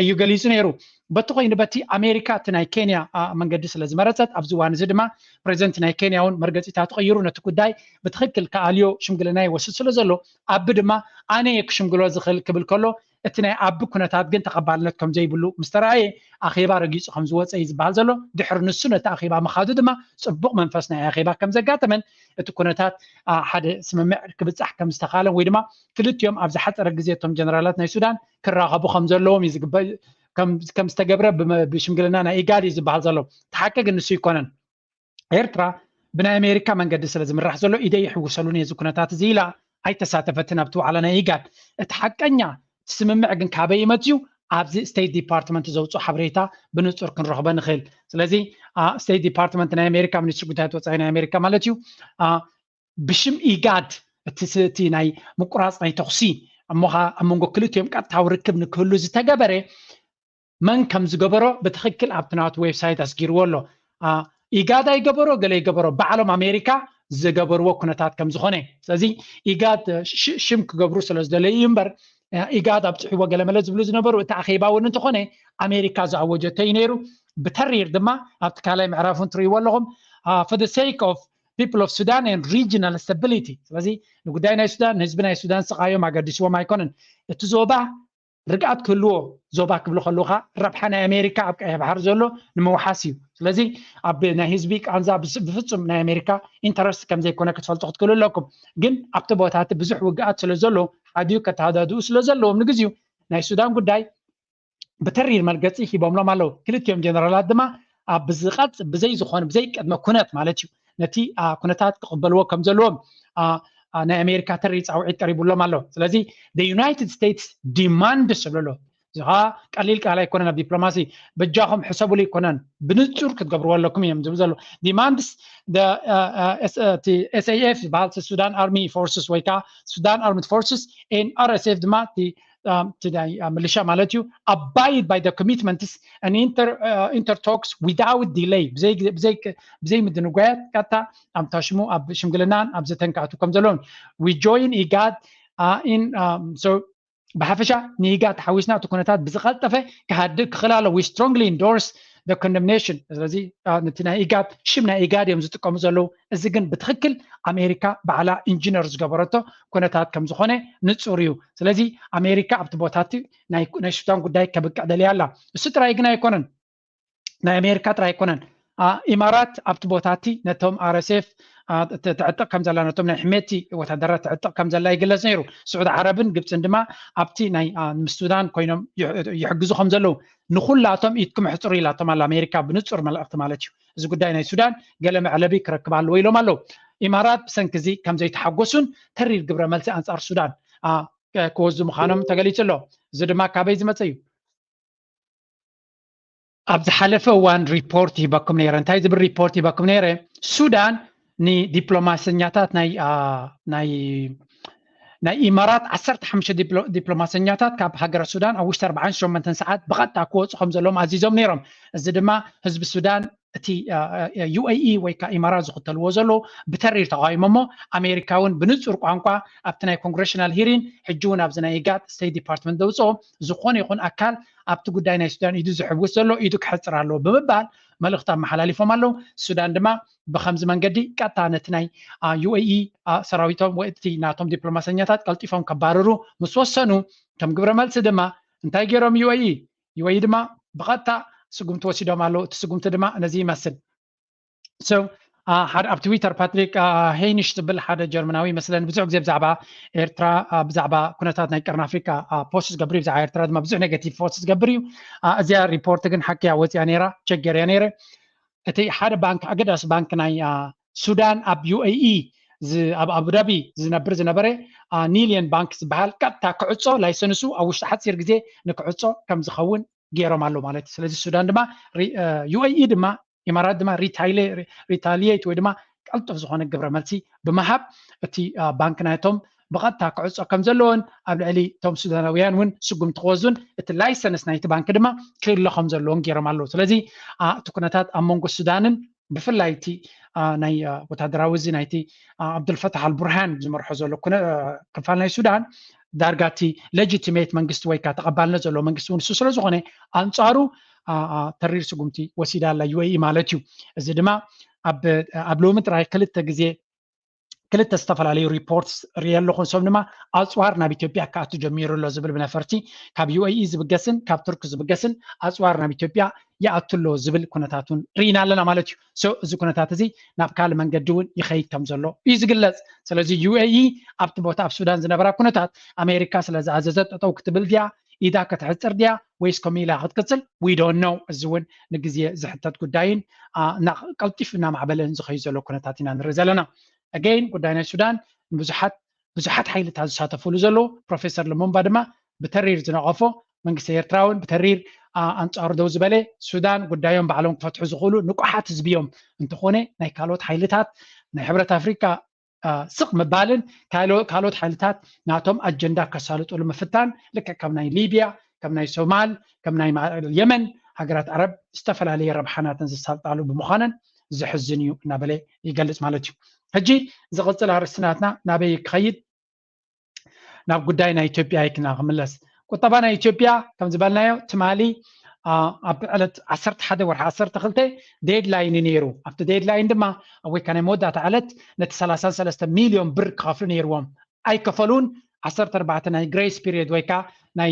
እዩ ገሊፁ ነይሩ። በቲ ኮይኑ በቲ ኣሜሪካ እቲ ናይ ኬንያ መንገዲ ስለ ዝመረፀት ኣብዚ እዋን እዚ ድማ ፕሬዚደንት ናይ ኬንያ እውን መርገፂታቱ ቀይሩ ነቲ ጉዳይ ብትክክል ክኣልዮ ሽምግልና ይወስድ ስለ ዘሎ ኣቢ ድማ ኣነ እየ ክሽምግሎ ዝኽእል ክብል ከሎ እቲ ናይ ኣቢ ኩነታት ግን ተቐባልነት ከም ዘይብሉ ምስ ተረኣየ ኣኼባ ረጊፁ ከም ዝወፀ እዩ ዝበሃል ዘሎ። ድሕሪ ንሱ ነቲ ኣኼባ ምኻዱ ድማ ፅቡቕ መንፈስ ናይ ኣኼባ ከም ዘጋጠመን እቲ ኩነታት ሓደ ስምምዕ ክብፃሕ ከም ዝተኻለን ወይ ድማ ክልቲኦም ኣብ ዝሓፀረ ግዜ እቶም ጀነራላት ናይ ሱዳን ክራኸቡ ከም ዘለዎም እዩ ዝግበ ከም ዝተገብረ ብሽምግልና ናይ ኢጋድ እዩ ዝበሃል ዘሎ። እቲ ሓቂ ግን ንሱ ኣይኮነን። ኤርትራ ብናይ ኣሜሪካ መንገዲ ስለ ዝምራሕ ዘሎ ኢደይ ይሕውሰሉን እዚ ኩነታት እዚ ኢላ ኣይተሳተፈትን ኣብቲ ዋዕላ ናይ ኢጋድ። እቲ ሓቀኛ ስምምዕ ግን ካበይ ይመፅዩ? ኣብዚ ስቴት ዲፓርትመንት ዘውፅኦ ሓበሬታ ብንፁር ክንረኽቦ ንኽእል። ስለዚ ስቴት ዲፓርትመንት ናይ ኣሜሪካ ሚኒስትሪ ጉዳያት ወፃኢ ናይ ኣሜሪካ ማለት እዩ ብሽም ኢጋድ እቲ እቲ ናይ ምቁራፅ ናይ ተኹሲ እሞ ከዓ ኣብ መንጎ ክልቲኦም ቀጥታዊ ርክብ ንክህሉ ዝተገበረ መን ከም ዝገበሮ ብትክክል ኣብቲ ናቱ ዌብሳይት ኣስጊርዎ ኣሎ። ኢጋድ ኣይገበሮ ገለ ይገበሮ ባዕሎም ኣሜሪካ ዝገበርዎ ኩነታት ከም ዝኾነ። ስለዚ ኢጋድ ሽም ክገብሩ ስለ ዝደለዩ እዩ እምበር ኢጋድ ኣብፅሕዎ ገለመለ ዝብሉ ዝነበሩ እቲ ኣኼባ እውን እንተኾነ ኣሜሪካ ዝኣወጀቶ እዩ ነይሩ። ብተሪር ድማ ኣብቲ ካልኣይ ምዕራፍ እውን ትርእይዎ ኣለኹም for the sake of people of Sudan and regional stability። ስለዚ ንጉዳይ ናይ ሱዳን ንህዝቢ ናይ ሱዳን ስቓዮም ኣገዲስዎም ኣይኮነን። እቲ ዞባ ርግኣት ክህልዎ ዞባ ክብሉ ከለውካ ረብሓ ናይ ኣሜሪካ ኣብ ቀይሕ ባሕሪ ዘሎ ንምውሓስ እዩ። ስለዚ ኣብ ናይ ህዝቢ ቃንዛ ብፍፁም ናይ ኣሜሪካ ኢንተረስት ከም ዘይኮነ ክትፈልጡ ክትክእሉ ኣለኩም። ግን ኣብቲ ቦታ እቲ ብዙሕ ውግኣት ስለ ዘሎ ሓዲኡ ከተሃዳድኡ ስለ ዘለዎም ንግዚኡ ናይ ሱዳን ጉዳይ ብተሪር መርገፂ ሂቦምሎም ኣለዉ። ክልቲኦም ጀነራላት ድማ ኣብ ብዝቐፅ ብዘይ ዝኾነ ብዘይ ቅድመ ኩነት ማለት እዩ ነቲ ኩነታት ክቕበልዎ ከም ዘለዎም ናይ ኣሜሪካ ተሪር ፃውዒት ቀሪቡሎም ኣሎ። ስለዚ ዩናይትድ ስቴትስ ዲማንድ ስብሎ ኣሎ። እዚ ከዓ ቀሊል ቃል ኣይኮነን ኣብ ዲፕሎማሲ። በጃኹም ሕሰቡሉ ኣይኮነን ብንፁር ክትገብርዎ ኣለኩም እዮም ዝብል ዘሎ። ዲማንድስ ኤስኤኤፍ ዝበሃል ሱዳን ኣርሚ ፎርስስ ወይ ከዓ ሱዳን ኣርምድ ፎርስስ ኤን ኣር ኤስ ኤፍ ድማ ምልሻ ማለት እዩ abide by the commitments and inter talks without delay ብዘይ ምድንጓያት ቀጥታ ኣብታ ሽሙ ኣብ ሽምግልናን ኣብ ዘተን ክኣትዉ ከም ዘለዎም we join IGAD in ብሓፈሻ ንኢጋድ ተሓዊስና እቲ ኩነታት ብዝቐልጠፈ ክሃድእ ክኽእል ኣሎ። We strongly endorse the condemnation። ስለዚ ነቲ ናይ ኢጋድ ሽም ናይ ኢጋድ እዮም ዝጥቀሙ ዘለዉ። እዚ ግን ብትኽክል ኣሜሪካ ባዕላ ኢንጂነር ዝገበረቶ ኩነታት ከም ዝኾነ ንጹር እዩ። ስለዚ ኣሜሪካ ኣብቲ ቦታቲ ናይ ሱዳን ጉዳይ ከብቅዕ ደልያ ኣላ። እሱ ጥራይ ግን ኣይኮነን፣ ናይ ኣሜሪካ ጥራይ ኣይኮነን። ኢማራት ኣብቲ ቦታቲ ነቶም ኣር ኤስ ኤፍ ተዕጥቕ ከም ዘላ፣ ነቶም ናይ ሕሜቲ ወታደራት ተዕጥቕ ከም ዘላ ይግለጽ ነይሩ። ስዑድ ዓረብን ግብፅን ድማ ኣብቲ ናይ ምስ ሱዳን ኮይኖም ይሕግዙ ከም ዘለዉ፣ ንኩላቶም ኢድኩም ኣሕፅሩ ኢላቶም ኣላ ኣሜሪካ፣ ብንፁር መልእኽቲ ማለት እዩ። እዚ ጉዳይ ናይ ሱዳን ገለ መዕለቢ ክረክብ ኣለዎ ኢሎም ኣለዉ። ኢማራት ብሰንኪ እዚ ከም ዘይተሓጎሱን ተሪር ግብረ መልሲ ኣንፃር ሱዳን ክወስዱ ምዃኖም ተገሊጹ ኣሎ። እዚ ድማ ካበይ ዝመፀ እዩ? ኣብ ዝሓለፈ እዋን ሪፖርት ሂበኩም ነይረ። እንታይ ዝብል ሪፖርት ሂበኩም ነይረ? ሱዳን ንዲፕሎማሰኛታት ናይ ናይ ናይ ኢማራት ዓሰርተ ሓሙሽተ ዲፕሎማሰኛታት ካብ ሃገረ ሱዳን ኣብ ውሽጢ ኣርባዓን ሸሞንተን ሰዓት ብቐጥታ ክወፁ ከም ዘለዎም ኣዚዞም ነይሮም። እዚ ድማ ህዝቢ ሱዳን እቲ ዩ ኤ ኢ ወይ ከዓ ኢማራት ዝኽተልዎ ዘሎ ብተሪር ተቃዊሞ እሞ ኣሜሪካ እውን ብንፁር ቋንቋ ኣብቲ ናይ ኮንግሬሽናል ሂሪን ሕጂ እውን ኣብዚ ናይ ኢጋድ ስቴት ዲፓርትመንት ዘውፅኦ ዝኾነ ይኹን ኣካል ኣብቲ ጉዳይ ናይ ሱዳን ኢዱ ዝሕውስ ዘሎ ኢዱ ክሕፅር ኣለዎ ብምባል መልእኽቲ ኣመሓላሊፎም ኣለዉ። ሱዳን ድማ ብከምዚ መንገዲ ቀጥታ ነቲ ናይ ዩ ኤ ኢ ሰራዊቶም ወይ እቲ ናቶም ዲፕሎማሰኛታት ቀልጢፎም ከባርሩ ምስ ወሰኑ ከም ግብረ መልሲ ድማ እንታይ ገይሮም ዩ ኤ ኢ ዩ ኤ ኢ ድማ ብቐጥታ ስጉምቲ ወሲዶም ኣለዉ። እቲ ስጉምቲ ድማ ነዚ ይመስል። So ሓደ ኣብ ትዊተር ፓትሪክ ሄይኒሽ ዝብል ሓደ ጀርመናዊ መስለኒ ብዙሕ ግዜ ብዛዕባ ኤርትራ ብዛዕባ ኩነታት ናይ ቀርኒ ኣፍሪካ ፖስት ዝገብር እዩ። ብዛዕባ ኤርትራ ድማ ብዙሕ ኔጋቲቭ ፖስት ዝገብር እዩ። እዚኣ ሪፖርት ግን ሓቂ እያ ወፂኣ ነይራ፣ ቸክ ገይረያ ነይረ። እቲ ሓደ ባንክ ኣገዳሲ ባንክ ናይ ሱዳን ኣብ ዩ ኤ ኢ ኣብ ኣቡዳቢ ዝነብር ዝነበረ ኒልየን ባንክ ዝበሃል ቀጥታ ክዕፆ ላይሰንሱ ኣብ ውሽጢ ሓፂር ግዜ ንክዕፆ ከም ዝኸውን ገይሮም ኣሎ ማለት እዩ። ስለዚ ሱዳን ድማ ዩ ኤ ኢ ድማ ኢማራት ድማ ሪታሊየት ወይ ድማ ቀልጡፍ ዝኾነ ግብረ መልሲ ብምሃብ እቲ ባንክ ናይቶም ብቐጥታ ክዕፆ ከም ዘለዎን ኣብ ልዕሊ እቶም ሱዳናውያን እውን ስጉምቲ ክወስዱን እቲ ላይሰንስ ናይቲ ባንክ ድማ ክህሎ ከም ዘለዎን ገይሮም ኣለዉ። ስለዚ እቲ ኩነታት ኣብ መንጎ ሱዳንን ብፍላይ እቲ ናይ ወታደራዊ እዚ ናይቲ ኣብዱልፈታሕ ኣልቡርሃን ዝመርሖ ዘሎ ክፋል ናይ ሱዳን ዳርጋ እቲ ሌጂቲሜት መንግስቲ ወይ ከዓ ተቐባልነት ዘለዎ መንግስቲ እውን ንሱ ስለ ዝኾነ ኣንፃሩ ተሪር ስጉምቲ ወሲዳ ኣላ ዩ ኤ ኢ ማለት እዩ። እዚ ድማ ኣብ ሎሚ ጥራይ ክልተ ግዜ ክልተ ዝተፈላለዩ ሪፖርትስ ሪኤ ኣለኹ። ንሶም ድማ ኣፅዋር ናብ ኢትዮጵያ ክኣቱ ጀሚሩ ኣሎ ዝብል ብነፈርቲ ካብ ዩ ኤ ኢ ዝብገስን ካብ ቱርኪ ዝብገስን ኣፅዋር ናብ ኢትዮጵያ ይኣቱ ኣሎ ዝብል ኩነታት እውን ርኢና ኣለና ማለት እዩ። So እዚ ኩነታት እዚ ናብ ካልእ መንገዲ እውን ይኸይድ ከም ዘሎ እዩ ዝግለጽ። ስለዚ ዩ ኤ ኢ ኣብቲ ቦታ ኣብ ሱዳን ዝነበራ ኩነታት ኣሜሪካ ስለ ዝኣዘዘት ጠጠው ክትብል ድያ ኢዳ ከተሕፅር ድያ ወይስ ከምኡ ኢላ ክትቅፅል we don't know። እዚ እውን ንግዜ ዝሕተት ጉዳይን ቀልጢፉ እናማዕበለን ዝኸይድ ዘሎ ኩነታት ኢና ንርኢ ዘለና። Again ጉዳይ ናይ ሱዳን ንብዙሓት ብዙሓት ሓይልታት ዝሳተፍሉ ዘሎ ፕሮፌሰር ልሙምባ ድማ ብተሪር ዝነቐፎ መንግስቲ ኤርትራ እውን ብተሪር ኣንፃሩ ደው ዝበለ ሱዳን ጉዳዮም ባዕሎም ክፈትሑ ዝኽእሉ ንቁሓት ህዝቢ እዮም። እንተኾነ ናይ ካልኦት ሓይልታት ናይ ሕብረት ኣፍሪካ ስቕ ምባልን ካልኦት ሓይልታት ናቶም ኣጀንዳ ከሳልጡሉ ምፍታን ልክዕ ከም ናይ ሊብያ ከም ናይ ሶማል ከም ናይ የመን ሃገራት ዓረብ ዝተፈላለየ ረብሓናተን ዝሳልጣሉ ብምዃነን ዘሕዝን እዩ እናበለ ይገልፅ ማለት እዩ። ሕጂ ዝቕፅል ኣርእስቲ ናትና ናበይ ክኸይድ ናብ ጉዳይ ናይ ኢትዮጵያ ይክና ክምለስ። ቁጠባ ናይ ኢትዮጵያ ከም ዝበልናዮ ትማሊ ኣብ ዕለት ዓሰርተ ሓደ ወርሒ ዓሰርተ ክልተ ዴድላይን ነይሩ። ኣብቲ ዴድላይን ድማ ኣብ ወይ ናይ መወዳእታ ዕለት ነቲ ሰላሳን ሰለስተ ሚልዮን ብር ክኸፍሉ ነይርዎም ኣይከፈሉን። ዓሰርተ ኣርባዕተ ናይ ግሬስ ፒሪየድ ወይ ከዓ ናይ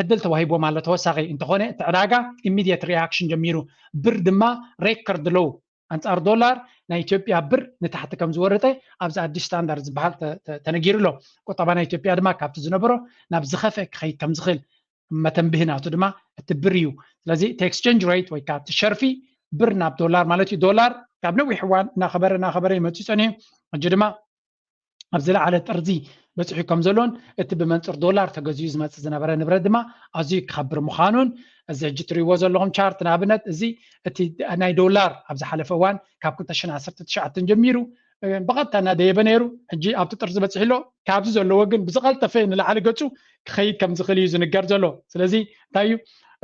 ዕድል ተዋሂቦም ኣሎ ተወሳኺ። እንተኾነ እቲ ዕዳጋ ኢሚድየት ሪኣክሽን ጀሚሩ። ብር ድማ ሬከርድ ሎው ኣንጻር ዶላር ናይ ኢትዮጵያ ብር ንታሕቲ ከም ዝወረጠ ኣብዚ ኣዲስ ስታንዳርድ ዝበሃል ተነጊሩ ኣሎ። ቁጠባ ናይ ኢትዮጵያ ድማ ካብቲ ዝነበሮ ናብ ዝኸፍአ ክኸይድ ከም ዝኽእል መተንብሂ ናቱ ድማ እቲ ብር እዩ። ስለዚ እቲ ኤክስቸንጅ ሬት ወይ ከዓ እቲ ሸርፊ ብር ናብ ዶላር ማለት እዩ። ዶላር ካብ ነዊሕ እዋን እናኸበረ እናኸበረ ይመፅእ ፀኒሑ። ሕጂ ድማ ኣብ ዝለዓለ ጥርዚ በፂሑ ከም ዘሎን እቲ ብመንፅር ዶላር ተገዚኡ ዝመፅእ ዝነበረ ንብረት ድማ ኣዝዩ ክኸብር ምዃኑን እዚ ሕጂ ትሪእዎ ዘለኹም ቻርት ንኣብነት እዚ እቲ ናይ ዶላር ኣብ ዝሓለፈ እዋን ካብ ክልተ ሽሕን ዓሰርተ ትሽዓተን ጀሚሩ ብቐጥታ እናደየበ ነይሩ። ሕጂ ኣብቲ ጥርዚ በፂሑ ኣሎ። ካብዚ ዘለዎ ግን ብዝቐልጠፈ ንላዕሊ ገፁ ክኸይድ ከም ዝኽእል እዩ ዝንገር ዘሎ። ስለዚ እንታይ እዩ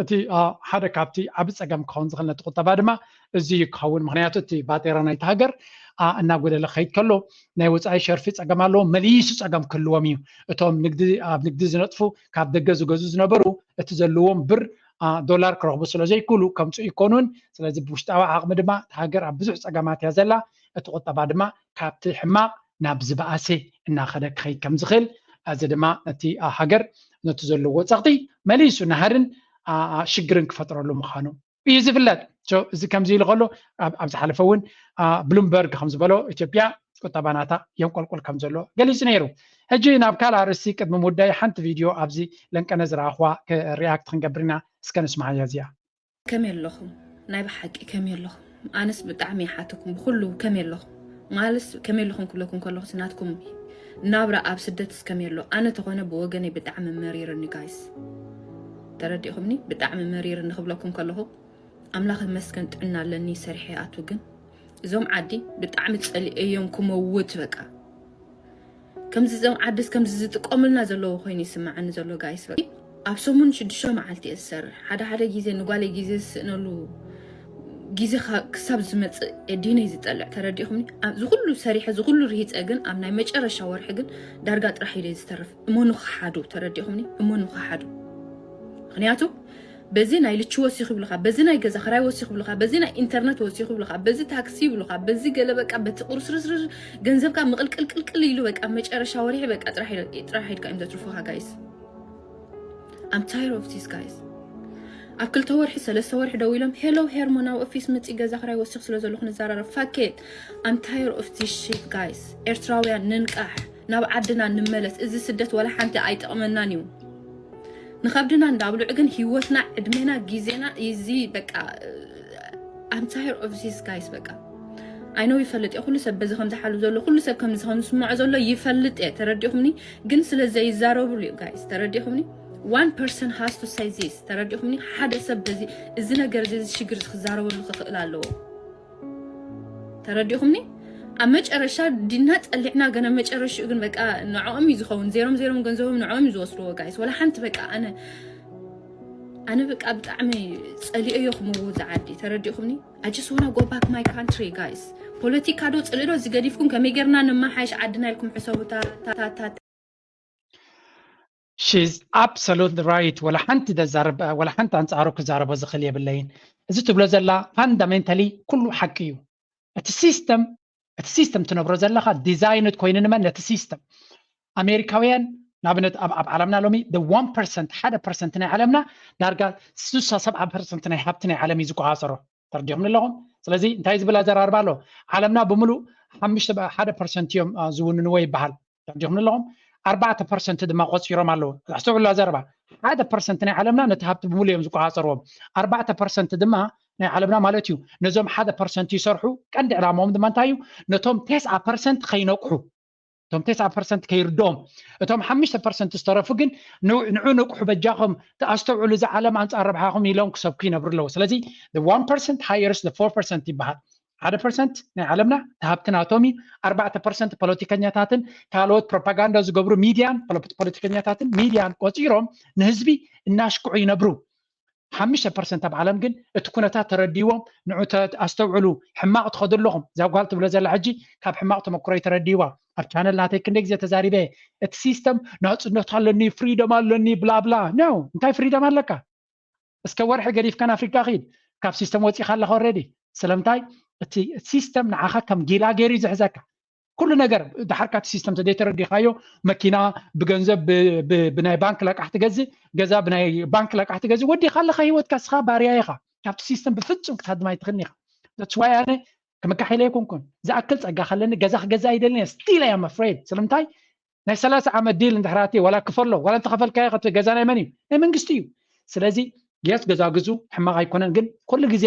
እቲ ሓደ ካብቲ ዓቢ ፀገም ክኸውን ዝኽእል ነቲ ቁጠባ ድማ እዚ እዩ ክኸውን። ምክንያቱ እቲ ባጤራ ናይቲ ሃገር እናጎደለ ክኸይድ ከሎ ናይ ወፃኢ ሸርፊ ፀገም ኣለዎም፣ መሊሱ ፀገም ክህልዎም እዩ። እቶም ንግዲ ኣብ ንግዲ ዝነጥፉ ካብ ደገ ዝገዙ ዝነበሩ እቲ ዘለዎም ብር ዶላር ክረኽቡ ስለ ዘይክእሉ ከምፅኡ ይኮኑን። ስለዚ ብውሽጣዊ ዓቕሚ ድማ እታ ሃገር ኣብ ብዙሕ ፀገማት እያ ዘላ። እቲ ቁጠባ ድማ ካብቲ ሕማቕ ናብ ዝበኣሰ እናኸደ ክኸይድ ከም ዝኽእል፣ እዚ ድማ ነቲ ሃገር ነቲ ዘለዎ ፀቕጢ መሊሱ ናህርን ሽግርን ክፈጥረሉ ምዃኑ እዩ ዝፍለጥ። እዚ ከምዚ ኢሉ ከሎ ኣብ ዝሓለፈ እውን ብሉምበርግ ከም ዝበሎ ኢትዮጵያ ቁጠባ ናታ የንቆልቁል ከም ዘሎ ገሊጹ ነይሩ። ሕጂ ናብ ካልእ ኣርእስቲ ቅድሚ ምውዳይ ሓንቲ ቪድዮ ኣብዚ ለንቀነ ዝረኣኹዋ ሪያክት ክንገብር ኢና። እስከ ንስማዓያ እዚኣ። ከመይ ኣለኹም? ናይ ብሓቂ ከመይ ኣለኹም? ኣነስ ብጣዕሚ ይሓተኩም ብኩሉ ከመይ ኣለኹም? ማለትስ ከመይ ኣለኹም ክብለኩም ከለኹስ ናትኩም ናብራ ኣብ ስደትስ ከመይ ኣሎ? ኣነ ተኾነ ብወገነይ ብጣዕሚ መሪርኒ ጋይስ። ተረዲእኹምኒ? ብጣዕሚ መሪርኒ ክብለኩም ከለኹ ኣምላኽ ይመስገን ጥዕና ኣለኒ ሰሪሐ ይኣቱ። ግን እዞም ዓዲ ብጣዕሚ ጸሊኤዮም ክመውት በቃ። ከምዚ እዞም ዓድስ ከምዚ ዝጥቀሙልና ዘለዉ ኮይኑ ይስምዓኒ ዘሎ ጋይስ። በቃ ኣብ ሰሙን ሽዱሽተ መዓልቲ እየ ዝሰርሕ። ሓደ ሓደ ግዜ ንጓለይ ግዜ ዝስእነሉ ግዜ ክሳብ ዝመፅእ እየ ዲነይ ዝጠልዕ። ተረዲእኹምኒ? ዝኩሉ ሰሪሐ ዝኩሉ ርሂፀ ግን ኣብ ናይ መጨረሻ ወርሒ ግን ዳርጋ ጥራሕ ኢለ ዝተርፍ። እመኑ ክሓዱ። ተረዲእኹምኒ? እመኑ ክሓዱ። ምክንያቱ በዚ ናይ ልቺ ወሲኹ ይብሉኻ፣ በዚ ናይ ገዛ ክራይ ወሲኹ ይብሉኻ፣ በዚ ናይ ኢንተርነት ወሲኹ ይብሉኻ፣ በዚ ታክሲ ይብሉኻ፣ በዚ ገለ በቃ በቲ ቁርስርስርስ ገንዘብካ ምቕልቅልቅልቅል ኢሉ በቃ መጨረሻ ወርሒ በቃ ጥራሕ ኢለ- ጥራሕ ኢልካ እዮም ዘትርፉኻ ጋይስ። I'm tired of this guys። ኣብ ክልተ ወርሒ ሰለስተ ወርሒ ደው ኢሎም ሄሎ ሄርሞ ናብ ኦፊስ ምፂ ገዛ ክራይ ወሲኹ ስለ ዘለኹ ንዘራረብ። Fuck it። I'm tired of this shit guys። ኤርትራውያን ንንቃሕ፣ ናብ ዓድና ንመለስ። እዚ ስደት ወላ ሓንቲ ኣይጠቕመናን እዩ። ንኸብድና እንዳብልዑ ግን ህይወትና ዕድሜና ግዜና እዚ በቃ I'm tired of this guys። በቃ I know ይፈልጥ እየ ኩሉ ሰብ በዚ ከም ዝሓሉ ዘሎ ኩሉ ሰብ ከም ከም ዝስምዖ ዘሎ ይፈልጥ እየ። ተረዲእኹምኒ? ግን ስለ ዘይዛረብሉ እዩ ጋይስ። ተረዲእኹምኒ? One person has to say this። ተረዲእኹምኒ? ሓደ ሰብ በዚ እዚ ነገር እዚ እዚ ሽግር እዚ ክዛረበሉ ክኽእል ኣለዎ። ተረዲእኹምኒ? ኣብ መጨረሻ ዲና ጸሊዕና ገና መጨረሽኡ ግን በቃ ንዕኦም እዩ ዝኸውን። ዜሮም ዜሮም ገንዘቦም ንዕኦም እዩ ዝወስድዎ ጋይስ። ወላ ሓንቲ በቃ ኣነ ኣነ በቃ ብጣዕሚ ጸሊኦዮ ክመውት ዝዓዲ። ተረዲእኹምኒ? I just wanna go back my country guys። ፖለቲካ ዶ ጽልኢ ዶ እዚ ገዲፍኩም ከመይ ጌርና ንመሓየሽ ዓድና ኢልኩም ሕሰቡ። ታ- ታ- ታ- ታ- She's absolutely right። ወላ ሓንቲ ደዛረብ ወላ ሓንቲ ኣንጻሩ ክዛረቦ ዝኽእል የብለይን። እዚ ትብሎ ዘላ ፋንዳሜንታሊ ኩሉ ሓቂ እዩ። እቲ ሲስተም እቲ ሲስተም ትነብሮ ዘለኻ ዲዛይንድ ኮይኑ ንመን ነቲ ሲስተም ኣሜሪካውያን ንኣብነት ኣብ ኣብ ዓለምና ሎሚ the one percent ሓደ ፐርሰንት ናይ ዓለምና ዳርጋ ስሳ ሰብዓ ፐርሰንት ናይ ሃብቲ ናይ ዓለም እዩ ዝቆፃፀሮ። ተረዲኹም ኣለኹም? ስለዚ እንታይ ዝብል ኣዘራርባ ኣሎ? ዓለምና ብምሉእ ሓሙሽተ ሓደ ፐርሰንት እዮም ዝውንንዎ ይበሃል። ተረዲኹም ኣለኹም? ኣርባዕተ ፐርሰንት ድማ ቆፂሮም ኣለዉ። ኣስተውዕሉ ኣዘራርባ ሓደ ፐርሰንት ናይ ዓለምና ነቲ ሃብቲ ብምሉእ እዮም ዝቆፃፀርዎም። ኣርባዕተ ፐርሰንት ድማ ናይ ዓለምና ማለት እዩ። ነዞም ሓደ ፐርሰንት ይሰርሑ። ቀንዲ ዕላማኦም ድማ እንታይ እዩ? ነቶም ተስዓ ፐርሰንት ከይነቅሑ፣ እቶም ተስዓ ፐርሰንት ከይርድኦም፣ እቶም ሓሙሽተ ፐርሰንት ዝተረፉ ግን ንዑ ንቅሑ በጃኹም ኣስተውዕሉ፣ እዚ ዓለም ኣንፃር ረብሓኹም ኢሎም ክሰብኩ ይነብሩ ኣለዉ። ስለዚ one percent hires the four percent ይበሃል። ሓደ ፐርሰንት ናይ ዓለምና ሃብቲ ናቶም እዩ። ኣርባዕተ ፐርሰንት ፖለቲከኛታትን ካልኦት ፕሮፓጋንዳ ዝገብሩ ሚድያን ፖለቲከኛታትን ሚድያን ቆፂሮም ንህዝቢ እናሽክዑ ይነብሩ። ሓሙሽተ ፐርሰንት ኣብ ዓለም ግን እቲ ኩነታት ተረዲዎም ንዑ ኣስተውዕሉ፣ ሕማቕ ትኸዱ ኣለኹም። እዛ ጓል ትብሎ ዘላ ሕጂ ካብ ሕማቕ ተመክሮ ተረዲዋ። ኣብ ቻነል ናተይ ክንደይ ግዜ ተዛሪበ፣ እቲ ሲስተም ናፅነት ኣለኒ፣ ፍሪደም ኣለኒ፣ ብላብላ ነው። እንታይ ፍሪደም ኣለካ? እስከ ወርሒ ገዲፍካ ንኣፍሪካ ኪድ፣ ካብ ሲስተም ወፂኻ ኣለኻ ኦልሬዲ። ስለምንታይ? እቲ ሲስተም ንዓኻ ከም ጊላ ገይሩ እዩ ዝሕዘካ። ኩሉ ነገር ድሓር ካብቲ ሲስተም ተዘይተረዲኻዮ፣ መኪና ብገንዘብ ብናይ ባንክ ለቃሕ ትገዝእ፣ ገዛ ብናይ ባንክ ለቃሕ ትገዝእ፣ ወዲኻ ኣለኻ ህይወትካ፣ እስኻ ባርያ ኢኻ። ካብቲ ሲስተም ብፍጹም ክትሃድም ኣይትኽእልን ኢኻ። That's why ኣነ ክምካሕ ኢለ ኣይኮንኩን። ዝኣክል ጸጋ ከለኒ ገዛ ክገዛ ኣይደልን እየ። Still I am afraid። ስለምንታይ? ናይ ሰላሳ ዓመት ዲል እንድሕር ኣትየ ዋላ ክፈሎ፣ ዋላ እንተኸፈልካዮ እቲ ገዛ ናይ መን እዩ? ናይ መንግስቲ እዩ። ስለዚ የስ ገዛ ግዙ ሕማቕ ኣይኮነን፣ ግን ኩሉ ግዜ